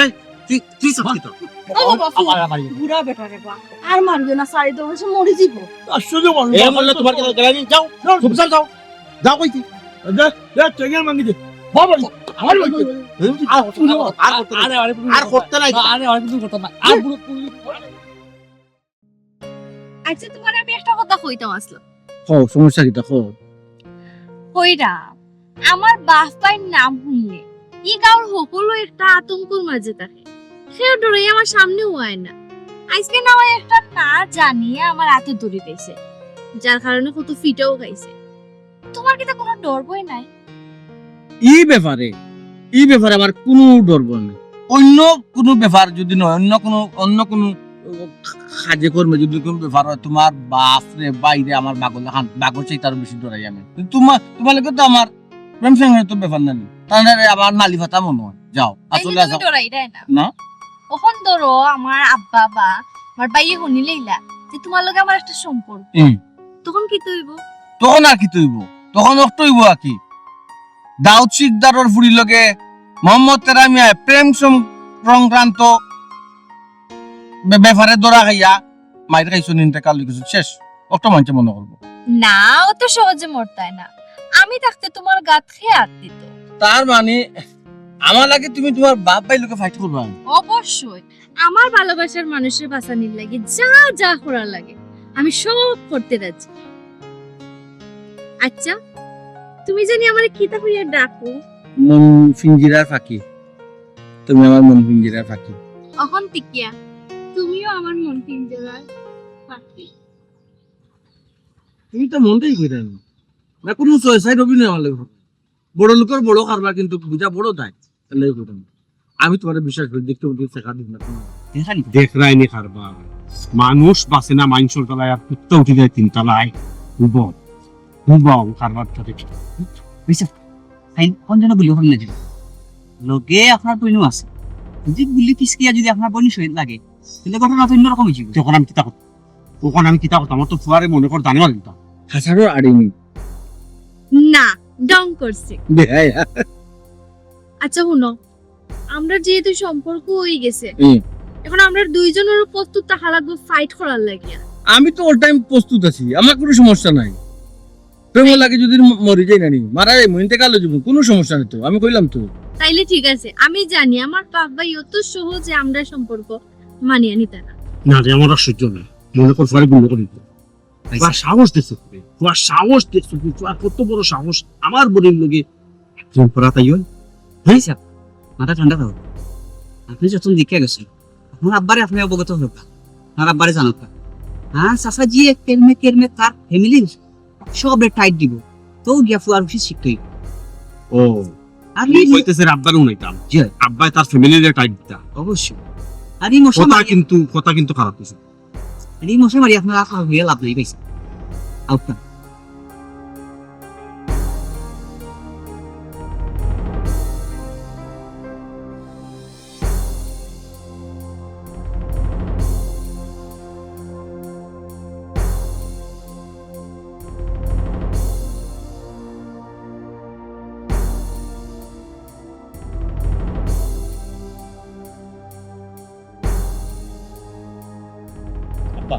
এই, তুই, তুই সব কি তো? ও বাবা, আমার, আমার। বুড়া বেটা রে বা। আর মারিও না, সারি দৌড়ে সে মরি যাইবো। আশ্চর্য মানুষ। এ বললে তোমার কি দরকার? যাও, যাও। চুপচাপ যাও। যাও কইছি। দে, দে, টেঙ্গের মাঙ্গি দে। বাবা, আমার ভাই। আর করতে নাই। আরে, আরে, আর করতে নাই। আরে, আরে, আর কোনো কথা না। আর কোনো, কোনো, আচ্ছা, তুমারে আমি একটা কথা কইতাম আছলাম। কও, সমস্যা কিতা, কও। কইরা, আমার বাফ ভাইর নাম হুনলে ই গাঁওর হকলউ একটা আতঙ্কর মাঝে থাকে। কেউ ডরাইয়া আমার সামনেও আয় না। আইজকে না অয় একটা না জানিয়া আমার আতো ধরি দিছে, যার কারণে কত ফিটাও খাইছে। তুমার কিতা কোনো ডর ভয় নাই? ই ব্যাপারে, ই ব্যাপারে আমার কুনু ডর ভয় নাই। অইন্য কুনু ব্যাপার যুদি নয়, অইন্য কুনু, অইন্য কুনু, আহ, কাজে কর্মে যুদি কুনু ব্যাপার অয়, তুমার বাফরে, ভাইরে আমার বাগর লাখান, বাগর চাইতে আরো বেশি ডরাই আমি। তুমার, তুমার লগে তো আমার প্রেম সংক্রান্ত ব্যাপার না নি। তার মানে আমার নালি ফাতা মনো অয়। যাও, আসলে তুমি আসো। ডরাইরায় না। না। অখন ধরো আমার আব্বা বা আমার ভাইয়ে হুনিলাইলা যে তুমার লগে আমার একটা সম্পর্ক। হুম। তখন কিতা অইবো? তখন আর কিতা অইবো? তখন অক্ত অইবো আর কি। দাউদ শিকদারর ফুড়ির লগে মোহাম্মদ তেরা মিয়ায় প্রেম সং-, সংক্রান্ত বে-, ব্যাপারে ধরা খাইয়া মাইর খাইছইন, ইন্তেকাল অইগেছইন, শেষ। অক্ত মানষে মনো করবো। না, অত সহজে মরতায় না। আমি থাকতে তুমার গাত কে আত দিতো? তার মানে আমার লাগি তুমি তুমার বাফ ভাইর লগে fight করবায়? অবশ্যই। আমার ভালোবাসার মানুষরে বাঁচানির লাগি যা যা করার লাগে আমি সব করতে রাজি। আচ্ছা, তুমি জানি আমারে কিতা কইয়া ডাকো? মন পিঞ্জিরার পাখি। তুমি আমার মন পিঞ্জিরার পাখি। অখন থাকিয়া তুমিও আমার মন পিঞ্জিরার পাখি। তুমি তো মনটাই কইরা না। না, কোনো ছয় সাইড অভিনয় আমার লগে। বড় লোকর বড় কারবার, কিন্তু বুঝা বড় দায়। এর লাগি কইতাম। আমি তুমারে বিশ্বাস করি, দেখতে বুঝতে শেখা দিন না তুমি। দেখরায়নি কারবার। মানুষ বাঁচে না, মাইনষর তলায় আর কুত্তা উঠি যায় তিন তলায়। হুবং, হুবং কারবার তো দেখি। বুঝছো? তাই কোন জন্য গুলি ওখানে না দিল? লগে আপনার বইনও আছে। যদি গুলি পিছকিয়া যদি আপনার বইন শহীদ লাগে, তাহলে ঘটনা তো অন্যরকম অইযিবো। তখন আমি কিতা করতাম? তখন আমি কিতা করতাম? আমার তো ফুয়ারে মনে কর জানে মারি দিতাম। হাসারও আড়িনি। না, ঢং করছে। বেহায়া। আচ্ছা, হুনো, আমরা যেহেতু সম্পর্ক অই গেছে, হুম। এখন আমরা দুইজনের প্রস্তুত থাকা লাগবো fight করার লাগিয়া। আমি তো all time প্রস্তুত আছি, আমার কোনো সমস্যা নাই। প্রেমর লাগি যদি ম-, মরি যাই না নি, মারা যাইমু, ইন্তেকাল অইযিবো, কোনো সমস্যা নাই তো, আমি কইলাম তো। তাইলে ঠিক আছে, আমি জানি আমার বাফ ভাই অত সহজে আমরা সম্পর্ক মানিয়া নিতা না। না রে, আমার আর সহ্য না, মনে কর ফারে গুলি করি দিতাম। আচ্ছা। তোমার সাহস দেখছো তুমি? তোমার সাহস দেখছো তুমি? তোমার কত বড় সাহস? আমার বইনর লগে তুমি পড়া তাই হয়? হ্যাঁ? আচ্ছা, মাথা ঠান্ডা করো। আপনি যখন দেখে গেছেন, আপনার আব্বারে আপনি অবগত হবেন। আপনার আব্বারে জানাবেন। হ্যাঁ, চাচা জি, এক কেরমে কেরমে তার family-র সব টাইট দিব। তো গিয়া ফুয়ার উচিত শিখতে হইব। ও, আর তুমি এই কইতেছে আব্বারে উনাইতাম। জি। আব্বায় তার family-রে টাইট দিতা। অবশ্যই। আর এই মশা কথা মারি কিন্তু, কথা কিন্তু খারাপ কিছু। এই মশা মারি আপনার আশা হইয়া লাভ নাই, পাইছে? আউটকাম। আব্বা,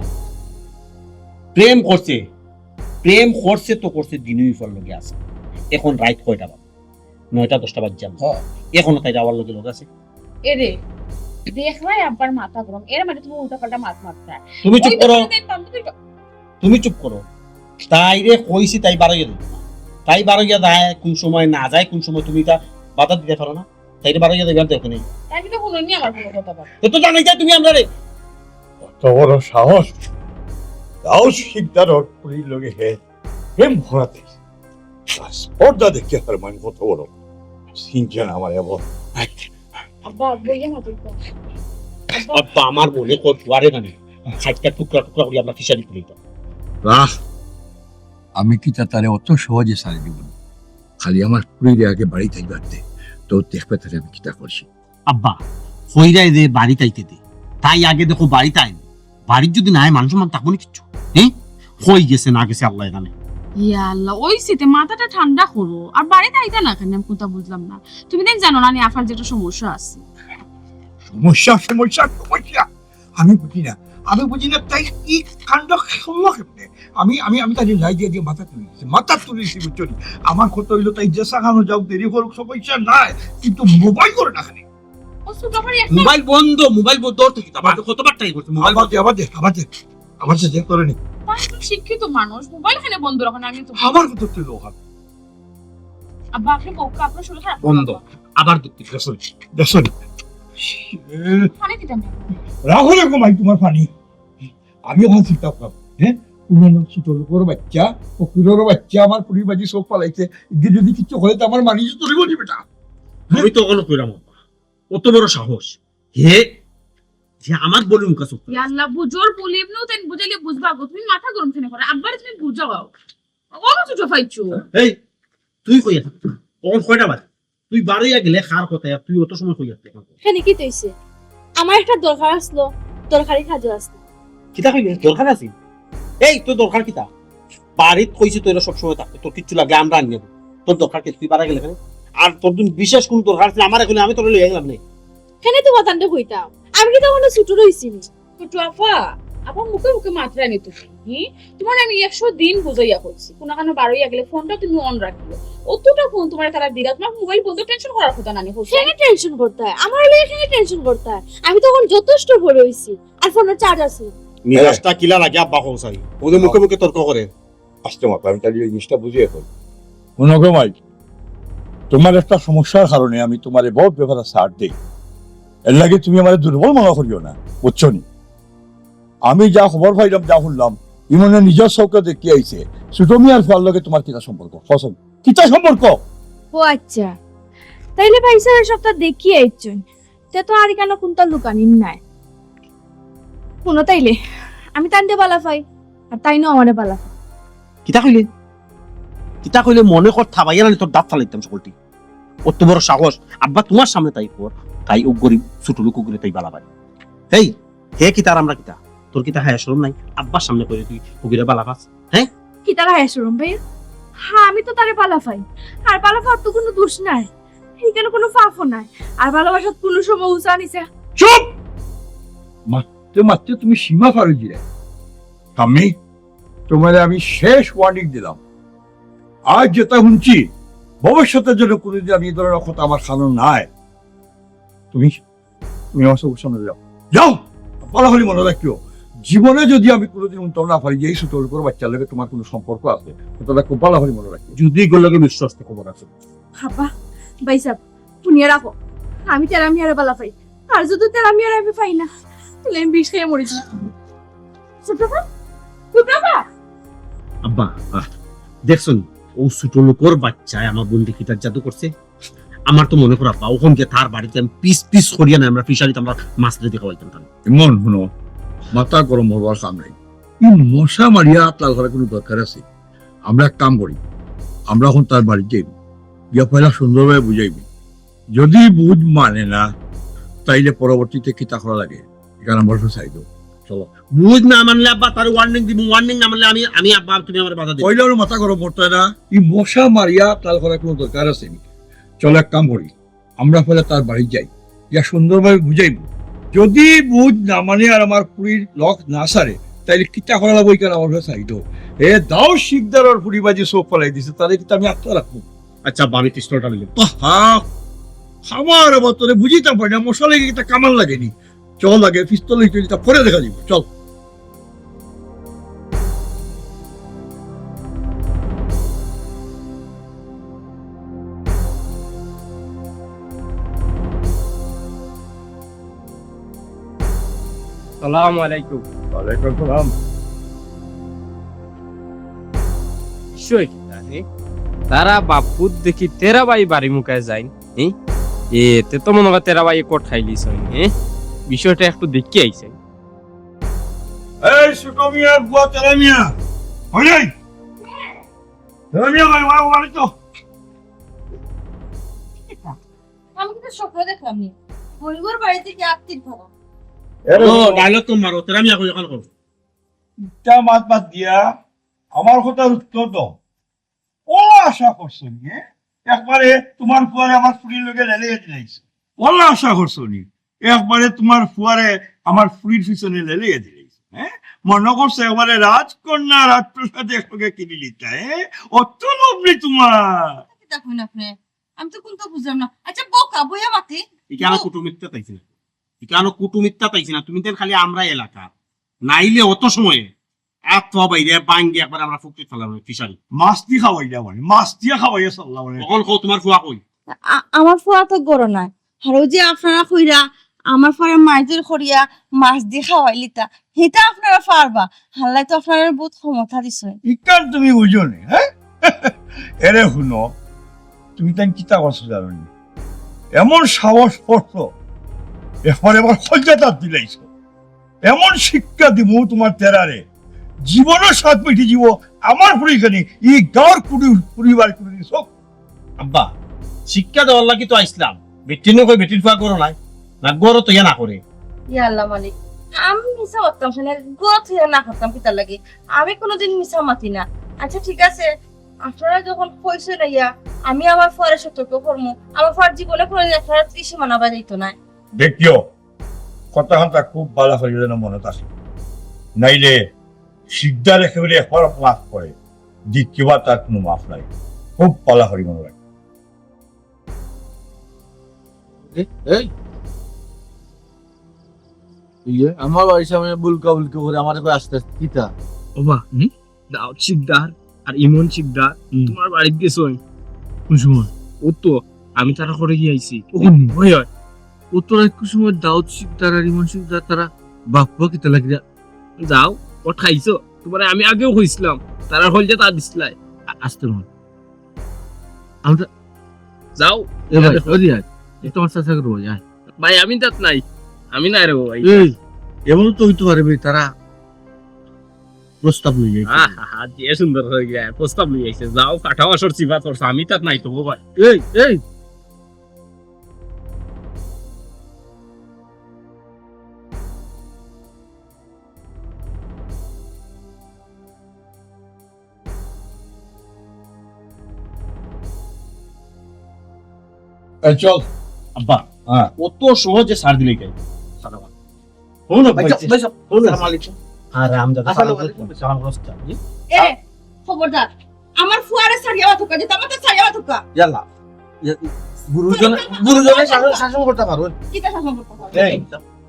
প্রেম করছে, প্রেম করছে তো করছে, দিনুই ফল লগে আছে। এখন রাইত কয়টা বাজে? নয়টা দশটা বাজে। হ্যাঁ। এখনো তাই যাওয়ার লগে লগে আছে। এরে, দেখরায় আব্বার মাথা গরম, এর মানে তুমি উল্টাপাল্টা মাত মারতায়। তুমি চুপ করো। তুমি চুপ করো। তাইরে কইছি তাই বারইয়া দেয়। তাই বারইয়া যায় কোন সময়, না যায় কোন সময়, তুমি তা বাধা দিতে পারো না। তাইরে বারইয়া দেবার দরকার নেই। তাই কিন্তু হুনইননি আমার কোনো কথা বার্তা। তো, তো জানাই যায় তুমি আমরারে। অত বড় সাহস। দাউদ শিকদারর ফুড়ির লগে হে প্রেম করাতে। স্পর্ধা দেখতে পারে মানে কত বড়। সিনজন আমার এবার। আব্বা, আব্বা, ইয়ে মাত্র তো। আব্বা, আমার মনে কর ফুয়ারে জানি। ষাটটা টুকরা টুকরা করি আমরা ফিশারি তুলি তো। বাহ, আমি কিতা তারে অত সহজে ছাড়ি দিব না। খালি আমার ফুড়িরে আগে বাড়িত আইবার দে, তো দেখবে তারে আমি কিতা করছি। আব্বা, কইরায় দে বাড়িত আইতে দে, তাই আগে দেখো বাড়িত আইন। বাড়িত যদি না আয়, মান সম্মান থাকবো না কিচ্ছু। হ্যাঁ, কই গেছে না গেছে আল্লায় জানে। ইয়া আল্লাহ, ওই সিতে মাথাটা ঠান্ডা করো, আর বাড়িত আইতা না কেনে, আমি কোনটা বুঝলাম না। তুমি দেন জানো না নি আফার যেটা সমস্যা আছে। সমস্যা, সমস্যা, সমস্যা। আমি বুঝি না, আমি বুঝি না, তাই কি কাণ্ড করলো কেমনে? আমি আমি আমি তারে লাই দিয়া দিয়া মাথা তুলি দিছি, মাথা তুলি দিছি, বুঝছো নি? আমার কথা অইলো, তাই যেছা খানো যাউক, দেরি করুক, সমস্যা নাই, কিন্তু মোবাইল করে না খালি। ও ছোট ভাই, একটা মোবাইল বন্ধ, মোবাইল বন্ধ। তোর তো কিতা, আমার তো কতবার ট্রাই করছি, মোবাইল আবার দে, আবার দে, আবার দে, আবার দে, দে, করে নি। তাই তো শিক্ষিত মানুষ, মোবাইল এখানে বন্ধ রাখো না, আমি তো আমার কথা তুই লোক। আব্বা, আপনি বউকে আপনার শরীর খারাপ বন্ধ। আবার দুঃখ দেখছো নি? দেখছো নি? পানি দিতাম না। রাখো না গো মাই তোমার পানি। আমি এখন চিন্তা করলাম, হ্যাঁ, তুমি আমার ছোট লোকের বাচ্চা, ফকিরের বাচ্চা, আমার ফুড়ির বাজি চোখ ফালাইছে, এদিকে যদি কিচ্ছু হয় তো আমার মানি তো ধরিব নি বেটা। আমি তো অখনো কইরাম আব্বা, অত বড় সাহস, হে যে আমার বলি মুখা চোখ ফালাইছে। ইয়াল্লা, বুঝোর বলি এমনিও তাই বুঝাইলে বুঝবা গো, তুমি মাথা গরম কেনে করো? আব্বারে তুমি বুঝাও। অনো ছোট পাইছো। এই, তুই কইয়া থাক। অখন কয়টা বাজে? তুই বারইয়া গেলে কার কথায়, আর তুই অত সময় কইয়া থাক। কেনে কিতা অইছে? আমার একটা দরকার আছলো, দরকারি কাজও আছলো। কিতা কইলে? দরকার আছে? এই, তোর দরকার কিতা? বাড়িত কইছি তোরে সবসময় থাকতে, তোর কিচ্ছু লাগলে আমরা আনি নেব। তোর দরকার কি? তুই বারই গেলে কেনে? আর তোর দিন বিশেষ কুনু দরকার আছে, আমারে কইলে আমি তোরে লইয়া গেলাম নে। কেনে তুমার তানরে কইতাম? আমি কিতা অখনো ছোট রইছি নি? ছোট আফা, আবার মুখে মুখে মাতরায় নি তুমি। হুম? তুমারে আমি একশো দিন বুঝাইয়া কইছি, কুনু কানো বারইয়া গেলে ফোনটা তুমি on রাখিও। অতটা ফোন তুমারে তারা দিরা, তুমার মোবাইল বন্ধ, টেনশন করার কথা না নি, হোসেন। কেনে টেনশন করতায়? আমার লাগি কেনে টেনশন করতায়? আমি তো অখন যথেষ্ট বড় অইছি, আর ফোনর চার্জ আছে। মিজাজটা কিলা লাগে আব্বা কও চাই। ও যে মুখে মুখে তর্ক করে। আস্তে মাতো, আমি তাইলে ওই জিনিসটা বুঝি এখন। হুনো গো মাই, তুমার একটা সমস্যার কারণে আমি তুমারে বউত ব্যাপারে ছাড় দেই, এর লাগি তুমি আমারে দুর্বল মনে করিও না, বুঝছো নি? আমি যা খবর পাইলাম, যা হুনলাম, ইমনে নিজর চউখে দেখি আইছে, ছোট মিয়ার ফুয়ার লগে তুমার কিতা সম্পর্ক? কও চাই, কিতা সম্পর্ক? ও আচ্ছা, তাইলে ভাইসাবে সবতা দেখি আইছইন, তে তো আর ইখানো কুন্তা লুকানির নাই। হুনো তাইলে, আমি তানরে বালা পাই, আর তাইনও আমারে বালা পাইন। কিতা কইলে? কিতা কইলে? মনে কর থাবাইয়া নানি তোর দাঁত ফালাইতাম সকলটি। অত বড় সাহস, আব্বা তুমার সামনে তাই কর, তাই ও গরিব ছোট লোক, ও গরিব তাই বালা পাই। এই, হে কিতা আর আমরা কিতা? তোর কিতা হায়া শরম নাই? আব্বার সামনে কইরে তুই ও গরিব বালা পাস, হ্যাঁ? কিতার হায়া শরম ভাই? হ্যাঁ, আমি তো তারে বালা পাই, আর বালা পাওয়ার তো কুনু দোষ নাই, ইখানো কুনু পাপও নাই, আর ভালোবাসাত কুনু সময় উচা নিচা। চুপ! মাততে মাততে তুমি সীমা পার অই দিলায়। আমি তুমারে আমি শেষ ওয়ার্নিং দিলাম, আজ যেতা হুনছি, ভবিষ্যতে যেন কুনুদিন আমি ই ধরনর কথা আমার কানো না আয়। তুমি, তুমি আমার চউখর সামনে যাও, যাও, বালা করি মনো রাখিও। জীবনে যদি আমি কুনুদিন হুনতাম না পারি যে এই ছোট লোকর বাইচ্চার লগে তুমার কুনু সম্পর্ক আছে, কথাটা খুব বালা করি মনো রাখিও। যদি ইগুর লগে বিশ্বস্ত খবর আছে। আব্বা, ভাইসাব, হুনিয়া রাখো, আমি তেরা মিয়ারে বালা পাই, আর যদি তেরা মিয়ারে আমি পাই না, তাইলে আমি বিষ খাইয়া মরি যাইমু। ছোট আফা, ছোট আফা। আব্বা, আহ, দেখছো নি, ও ছোট লোকর বাইচ্চায় আমার বইনরে কিতা জাদু করছে। আমার তো মনে কর আব্বা, অখন গিয়া তার বাড়িত আমি পিস পিস করিয়া না, আমরা ফিশারিত আমরা মাছ রেডি খাওয়াইতাম তারে। ইমন, হুনো, মাথা গরম করবার কাম নাই। ই মশা মারিয়া আত লাল করার কুনু দরকার আছে? আমরা এক কাম করি, আমরা অখন তার বাড়িত যাইমু, গিয়া পয়লা সুন্দরভাবে বুঝাইমু। যদি বুঝ মানে না, তাইলে পরবর্তীতে কিতা করা লাগে, ইখান আমার কাছে চাই দেও। চলো। বুঝ না মানলে আব্বা তারে ওয়ার্নিং দিমু, ওয়ার্নিং না মানলে আমি, আমি আব্বা, তুমি আমারে বাধা দিও। কইলে ওর মাথা গরম করতে না, ই মশা মারিয়া তাল করার কুনু দরকার আছে নি? চলো এক কাম করি, আমরা পয়লা তার বাড়িত যাই, গিয়া সুন্দরভাবে বুঝাইমু। যদি বুঝ না মানে আর আমার ফুড়ির লখ না ছাড়ে, তাইলে কিতা করা লাগবো ইখান আমার কাছে চাই দেও। এ দাও শিকদারর ফুড়ি বাজি চউখ ফালাই দিছে, তারে কিতা আমি আটকা রাখমু? আচ্ছা আব্বা, আমি পিস্তলটা লইলাম। আহা, খাবার আবার তোরে বুঝিতাম পারি না, মশা লাগে কিতা কামান লাগে নি। চল আগে পিস্তল লইতে লইতে পরে দেখা যাইব, চল। সালাম আলাইকুম। ওয়ালাইকুম সালাম। বিষয় কিতা রে? তারা বাপ-পুত দেখি তেরা ভাই বাড়ি মুখায় যাইন, হি? এ, তে তো মনে হয় তেরা ভাই কোট খাইলিছইন, হি? বিষয়টা একটু দেখি আইছইন। এই ছোট মিয়া, বুয়া তেরা মিয়া, ওই, ওই। তেরা মিয়া ভাই, ভাই, ভাই তো। আমি কিন্তু স্বপ্ন দেখলাম নি। গরিবর বাড়িত গিয়া আত্তির ধরা। এরে ও, বাবা। ডায়লগ তো মারো, তেরা মিয়া কই অখান করো। ইটা মাত বাদ দিয়া আমার কথার উত্তর দাও। অলা আশা করছো নি, হ্যাঁ? একবারে তুমার ফুয়ারে আমার ফুড়ির লগে লেলাইয়া দিলাইছো। অলা আশা করছো নি, একবারে তুমার ফুয়ারে আমার ফুড়ির পিছনে লেলাইয়া দিলাইছো, হ্যাঁ? মনো করছো একবারে রাজকন্যা রাজপ্রাসাদ একলগে কিনিলিতা, এ? অত লোভ নি তুমার। কিতা কইন আপনে? আমি তো কুন্তা বুঝলাম না। আচ্ছা, বউক্কা, বইয়া মাতি। ইখানো কুটুমিত্তা তাইছে না। ইখানো কুটুমিত্তা তাইছে না। তুমি তেন খালি আমরার এলাকা। নাইলে অত সময়ে আত পা বাইরে ভাঙ্গি একবারে আমরা ফুকরিত ফালাইলাম, ফিশারি। মাছ দি খাওয়াইলা মানে, মাছ দিয়া খাওয়াইয়া ছাড়লা মানে। অখন কও তুমার ফুয়া কই? আ-, আমার ফুয়া তো ঘরো নাই। আর অউ যে আপনারা কইরা, আমার ফুয়ারে মাইজুর করিয়া মাছ দি খাওয়াইলিতা, হিতা আপনারা পারবা। আল্লায় তো আপনারারে বউত ক্ষমতা দিছে। ইখান তুমি বুঝো নি, হ্যাঁ? এরে হুনো, তুমি তাইন কিতা করছো জানো নি? এমন সাহস করছো, একবারে আমার কইলজাত আত দিলাইছো। এমন শিক্ষা দিমু তুমার তেরারে, জীবনর স্বাদ মিটি যিবো। আমার ফুড়ি খানি ই গাউর কুড়ি, পরিবার কুড়ি সব। আব্বা, শিক্ষা দেওয়ার লাগি তো আইছলাম। বেটিনে কই বেটির ফুয়া ঘরো নাই, না ঘরো তো ইয়া না করে। ইয়া আল্লাহ মালিক, আমি মিছা মাততাম কেনে? ঘরো তো ইয়া না করতাম কিতার লাগি? আমি কুনুদিন মিছা মাতি না। আচ্ছা ঠিক আছে, আপনারা যখন কইছইন আইয়া, আমি আমার ফুয়ারে সতর্ক করমু। আমার ফুয়ার জীবনে কুনুদিন আপনারা ত্রিসীমানা বাজাইতো নায়। দেখিও, কথা কানতা খুব ভালা করি যেন মনো থাকে, নাইলে শিকদার একেবারে একবার মাফ করে, দ্বিতীয়বার তার কুনু মাফ নাই। খুব ভালা করি মনো রাখে। এ, এই, ইয়ে, আমার বাড়ির সামনে বুলকা বুলকি করে, আমারে কয় আস্তে আস্তে কিতা? ওবা, হুম? দাউদ শিকদার আর ইমন শিকদার হুম। তুমার বাড়িত গেছইন। কুন সময়? অউ তো, আমি তারার ঘরো গিয়া আইছি। অখন নি? অয়, অয়। অত রাইত কুন সময় দাউদ শিকদার আর ইমন শিকদার তারা বাপ ফুয়া কিতা লাগিরা? যাও, অউ ঠকাইছো। তুমারে আমি আগেও কইছলাম, তারার কইলজাত আত দিছলায়। আ-, আস্তে মন। আমরা যাও, এ ভাই, দেখো। ওই আয়। এই তোমার চাচা করবো, আয়। ভাই, আমি তাত নাই। আমি নাই রে ভাই। এই, এমন তো অইতো পারে ভাই, তারা প্রস্তাব লই আইছে। আহা, যে সুন্দর অই গেছে, প্রস্তাব লই আইছে। যাও, কাটা বাসর চিবা করছো, আমি তাত নাই তো ভাই। এই, এই। এই চল। আব্বা, হ্যাঁ। অত সহজে ছাড় দিলে কেনে? ছাড়ো। হুনো, ভাই, ভাই, ভাই, হুনো। সালাম আলাইকুম। আর রাম দাদা, আসসালামু সালাম আলাইকুম। আলাইকুম। সালাম আলাইকুম। এ, খবরদার, আমার ফুয়ারে ছাড়িয়া মাতুক্কা, যে আমার তো ছাড়িয়া মাতুক্কা। ইয়াল্লা। ইয়া, গুরুজনে, গুরুজনে শাসন, শাসন করতা পারইন। কিতা শাসন করতা পারইন? এই,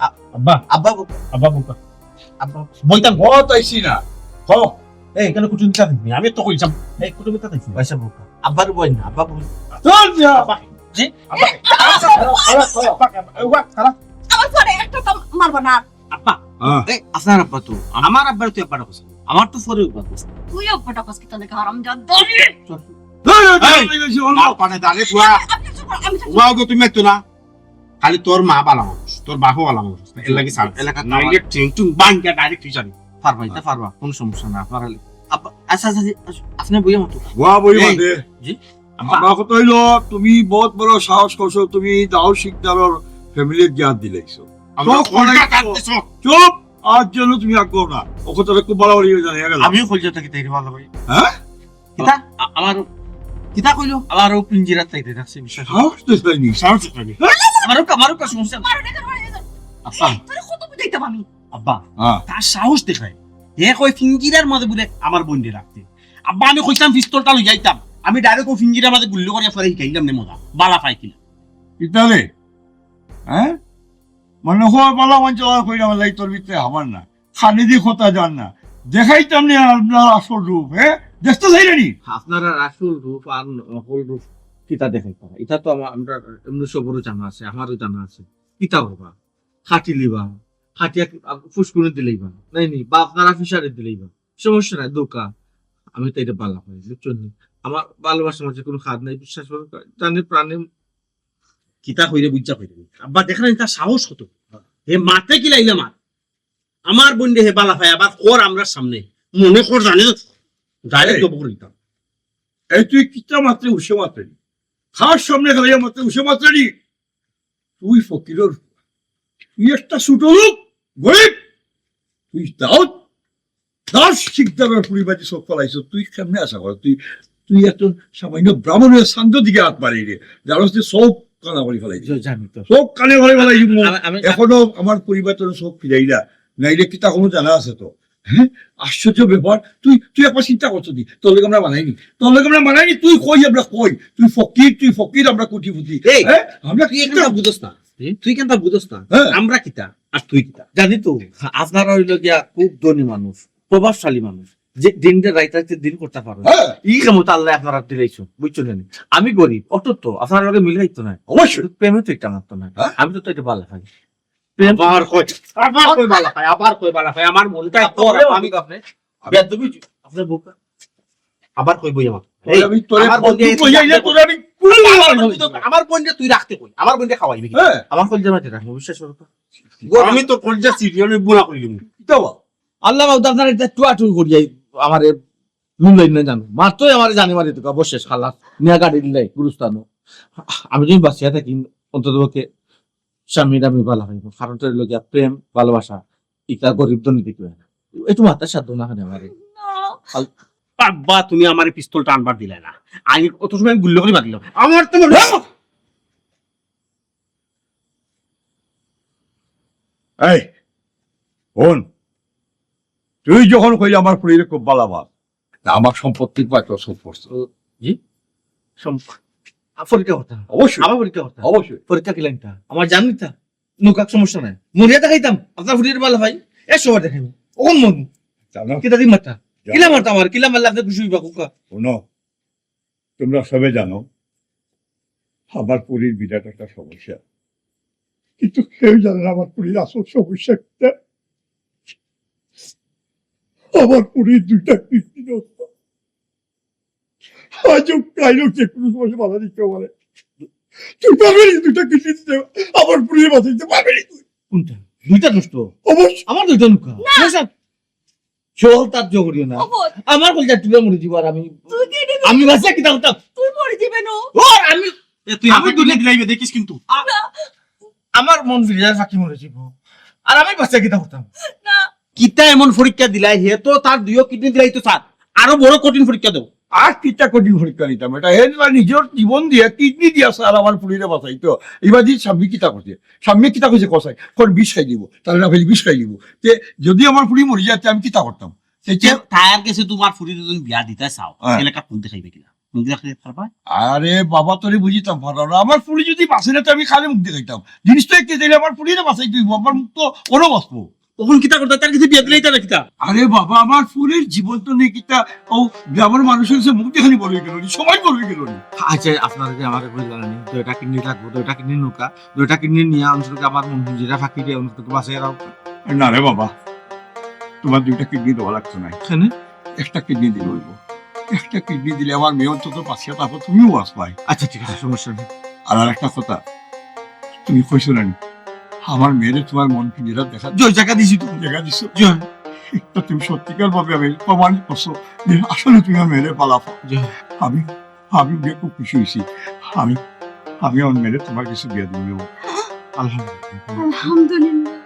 আ-, আব্বা, আব্বা বউক্কা। আব্বা বউক্কা। আব্বা। বইতা হ তাইছি না। হ। এই, ইখানো কুটুমিত্তা থাকবি। আমি তো কইলাম। এই, কুটুমিত্তা থাকবি। পয়সা বউক্কা। আব্বার বই না, আব্বা বই। চল যা। আব্বা। জি? আব্বা। খারাপ, খারাপ, খারাপ, খারাপ। এই, ওয়া, খারাপ। আমার ফুয়ারে একটা তো মারবা না। আব্বা। হ্যাঁ। এই, আপনার আব্বা তো। আমার আব্বার তো একবার কথা। আমার তো পরে একবার কথা। তুই একবার কথা কিতা লাগে হারামজাদা। এই, এই, এই, এই, এই, এই, এই, আব্বা না, দাঁড়ে, ওয়া। আমি শাসন করমু, আমি শাসন ওয়া গো, তুমি একটু না। খালি তোর মা ভালা মানুষ, তোর বাপও ভালা মানুষ। এর লাগি ছাড়। এলাকাত নাইলে আমার টিং টুং ভাঙ্গা direct ফিশারি। পারবা, ইতা পারবা, কুনু সমস্যা না। আপনার খালি আব্বা, আচ্ছা, আচ্ছা, আচ্ছা, আপনে বইয়া মাতো। ওয়া বইয়া এই, মাতে। জি? আব্বা। আমার কথা অইলো, তুমি বউত বড় সাহস করছো, তুমি দাউদ শিকদারর family-ত গিয়া আত দিলাইছো। আমরা চুপ, কলকাতা চুপ। দিছো। চুপ! আর যেন তুমি আগাও না। ও কথাটা খুব বাড়াবাড়ি অই যায়, জানা গেল। আমিও কলজাত থাকি তাইরে ভালা পাই। হ্যাঁ? কিতা? আ-, আমার কিতা কইলো? আমার অউ পিঞ্জিরাত তাইরে রাখছে, বিশ্বাস করো। সাহস তো হয়নি। সাহস তো হয়নি। আমারও কা-, আমারও কা সমস্যা। আব্বা। এই, তোরে কত বুঝাইতাম আমি? আব্বা, হ্যাঁ। তার সাহস দেখায়। হে কয় পিঞ্জিরার মাঝে বুলে আমার বইনরে রাখতে। আব্বা, আমি কইতাম পিস্তলটা লইয়া আইতাম। আমি direct অউ পিঞ্জিরার মাঝে গুল্লি করিয়া পরে হিকাইলাম নে মজা। ভালা পায় কিনা। কিতা রে? হ্যাঁ? মনো কর ভালা মানষে কইলাম, আল্লাহ তোর ভিতরে আমার না। খানি দি কথা জান না। দেখাইতাম নি আপনার আসল রূপ, হ্যাঁ? দেখতে চাইলে নি? আপনার আর আসল রূপ আর নকল রূপ কিতা দেখাইতাম? ইতা তো আমা-, আমরা এমনি সবরও জানা আছে, আমারও জানা আছে। কিতা বাবা? খাটিলিবা, খাটিয়া ফুসকুনি দিলেইবা, নাই নি? বা আপনারা ফিশারি দিলেইবা। সমস্যা নাই, দোকা। আমি তো ইটা ভালা পাই, বুঝছইন নি? আমার ভালোবাসার মাঝে কুনু খাদ নাই, বিশ্বাস করো, জানে প্রাণে কিতা কইরে বুঝা কইরে। আব্বা দেখরা নি তার সাহস কত? হে মাতে কিলা ইলা মাত। আমার বইনরে হে ভালা পায়, আবার কর আমরার সামনে। মনো কর জানে তো, direct এই। জব করি দিতাম। এই তুই কিতা মাতরে উসে মাতরে নি? কার সামনে খালি মাতরে উসে মাতরে নি? তুই ফকিরর, তুই একটা ছোট লোক, গরিব। তুই দাউদ দাস শিকদারর পরিবারে চউখ ফালাইছস, তুই কেমনে আশা কর? তুই, তুই একজন সামান্য ব্রাহ্মণর চান্দর দিকে আত মারি রে, জানোস নি চউখ কানা করি ফালাইছস। জ-, জানি তো। চউখ কানা করি ফালাইছস। আমি, আমি, এখনো আমার পরিবার তোর চউখ ফিরাইলা, নাইলে কিতা কুনু জানা আছে তো? আশ্চর্য ব্যাপার। তুই তুই একবার চিন্তা করছস নি? তোর লগে আমরা মানাইনি, তোর লগে আমরা মানাইনি। তুই কই আমরা কই, তুই ফকির, তুই ফকির, আমরা কোটিপতি। এই, হ্যাঁ, আমরা তুই এখানটা বুঝস না। তুই কেনটা বুঝস না? হ্যাঁ। আমরা কিতা আর তুই কিতা? জানি তো, আপনারা হইল গিয়া খুব ধনী মানুষ, প্রভাবশালী মানুষ, যে দিনটা রাইত রাইতে দিন করতে পারো। হ্যাঁ। এই ক্ষমতা আল্লাহ আপনারা দিলাইছো, বুঝছো নি? আমি গরিব, অত তো আপনার লগে মিল খাইতো না। অবশ্যই। প্রেমে তো একটা মারতো না। হ্যাঁ? আমি তো, তো এটা ভালো খাই। প্রেম আবার কই, আবার কই ভালো খাই, আবার কই ভালো খাই। আমার মনটা কর, আমি আপনি বেদবি আপনার বুক আবার কই বই আমার। এই, আমি তোরে আমার বোন দিয়ে বন্ধু কইয়া আইলে তোরে আমি আমার বোন দিয়ে তুই রাখতে কই, আমার বোন দিয়ে খাওয়াইবি কি? হ্যাঁ। আমার কলজা মাঝে রাখবো, বিশ্বাস করো তো। গো, আমি তো কলজা সিরিয়াল বুনা করি দিমু। কিতা বা? আল্লাহ বাবু, আপনার এটা টুয়া টুই করিয়া আমারে লুলাই না জানো, মারতই আমারে জানি মারি তো অবশেষ খালাস নিয়া গাড়ি দিলাই গুরুস্থানো। আমি যদি বাঁচিয়া থাকি, অন্তত পক্ষে স্বামীর আমি ভালা পাইব, কারণ তো হইল গিয়া প্রেম ভালোবাসা, ইটা গরিব ধনী দেখবে না। একটু মাথার সাধ্য না হয় আমারে। আব্বা, তুমি আমার পিস্তলটা আনবার দিলে না, আমি অত সময় গুল্লি করে মারলাম। আমার তো মনে এই হুন, তুই যখন কইলে আমার ফুরিরে খুব ভালা পাস, তা আমার সম্পত্তির পায় তোর চোখ পড়ছে। জি, সম- আ, পরীক্ষা কথা। অবশ্যই। আমার পরীক্ষা কথা। অবশ্যই। পরীক্ষা কিলা ইটা? আমার জানি তা। নৌকাক সমস্যা নাই। মরিয়া দেখাইতাম, আপনার ফুরির ভালা পাই। এ সবার দেখাইব। ওখান মন। জানো? কিতা দিন মারতা? কিলা মারতা আমার? কিলা মারলে আপনি খুশি হইবা, কুকা? শোনো, তোমরা সবে জানো, আমার ফুরির বিরাট একটা সমস্যা। কিন্তু কেউ জানে না আমার ফুরির আসল সমস্যা কিতা। আমার ফুরির দুইটা কিডনি নষ্ট। আজও কাইলও যে কোনো সময় বাধা দিতে পারে। তুই পারবি নি দুইটা কিডনি দিতে? আমার ফুরির বাঁচাইতে পারবি নি তুই? কোনটা? দুইটা নষ্ট? অবশ্যই। আমার দুইটা নৌকা। চল, তার জো করিও না। আমার কলজা টুকরা মরি দিব আর আমি, তুই কি দিবি? আমি বাঁচিয়া কিতা করতাম? তুই মরে দিবে না। ও, আমি, এ, তুই আমি আমার দুনিয়া দিলে দিলাইবে, দেখিস কিন্তু। আমার মন ফিরে যায়, ফাঁকি মরে দিব। আর আমি বাঁচিয়া কিতা করতাম? না। কিতা এমন পরীক্ষা দিলাই, হে তো তার দুইও কিডনি দিলাই তো স্যার, আরো বড় কঠিন পরীক্ষা দেব। আর কিতা কঠিন পরীক্ষা নিতাম? এটা হে নিজের জীবন দিয়া, কিডনি দিয়া স্যার আমার ফুরিরে বাঁচাইতো। এবার যদি সামনে কিতা করছে, সামনে কিতা করছে কসাই, কোন বিষ খাই দিব, তাহলে না খাইলে বিষ খাই দিব। তে যদি আমার ফুরি মরি যায়, তে আমি কিতা করতাম? তে কে- তার কাছে তোমার ফুরি যদি বিয়া দিতে চাও, হ্যাঁ। এলাকা কোন দেখাইবে কিনা? মুখ দেখাইতে পারবা? আরে বাবা, তোরে বুঝিতাম পারলাম না। আমার ফুরি যদি বাঁচে না, তো আমি খালি মুখ দেখাইতাম। জিনিস তো একে দিলে আমার ফুরিরে বাঁচাই দিব, আমার মুখ তো ওরও বাঁচবো। তখন কিতা করতে? তার কাছে বিয়া দিলে এটা না কিতা? আরে বাবা, আমার ফুরির জীবন তো নেই কিতা, ও গ্রামের মানুষের কাছে মুখ দেখানি বড় হয়ে গেল নি, সবাই বড় হয়ে গেল নি। আচ্ছা, আপনারা যে আমারে কইলা নি, দুইটা কিডনি লাগবো, দুইটা কিডনি নৌকা, দুইটা কিডনি নিয়ে অন্তত আমার মন যেটা ফাঁকি দিয়ে অন্তত বাঁচিয়ে রাখো। না রে বাবা, তোমার দুইটা কিডনি দেওয়া লাগতো না, কেন? একটা কিডনি দিলে হইব। একটা কিডনি দিলে আমার মেয়ে অন্তত বাঁচিয়া থাকবো, তুমিও বাঁচবাই। আচ্ছা, ঠিক আছে, সমস্যা নেই। আর আর একটা কথা, তুমি কইছো না নি, আমার মেয়েরে তোমার মন পিঞ্জরা দেখা জয় জায়গা দিছি তো। দেখা দিছো। জয়। তো তুমি সত্যিকার ভাবে আমি প্রমাণ করছো যে আসলে তুমি আমার মেয়েরে পালাফো। জয়। আমি আমি ওকে খুব খুশি হয়েছি। আমি আমি আমার মেয়েরে তোমার কাছে বিয়া দিয়ে দেবো। আলহামদুলিল্লাহ। আলহামদুলিল্লাহ।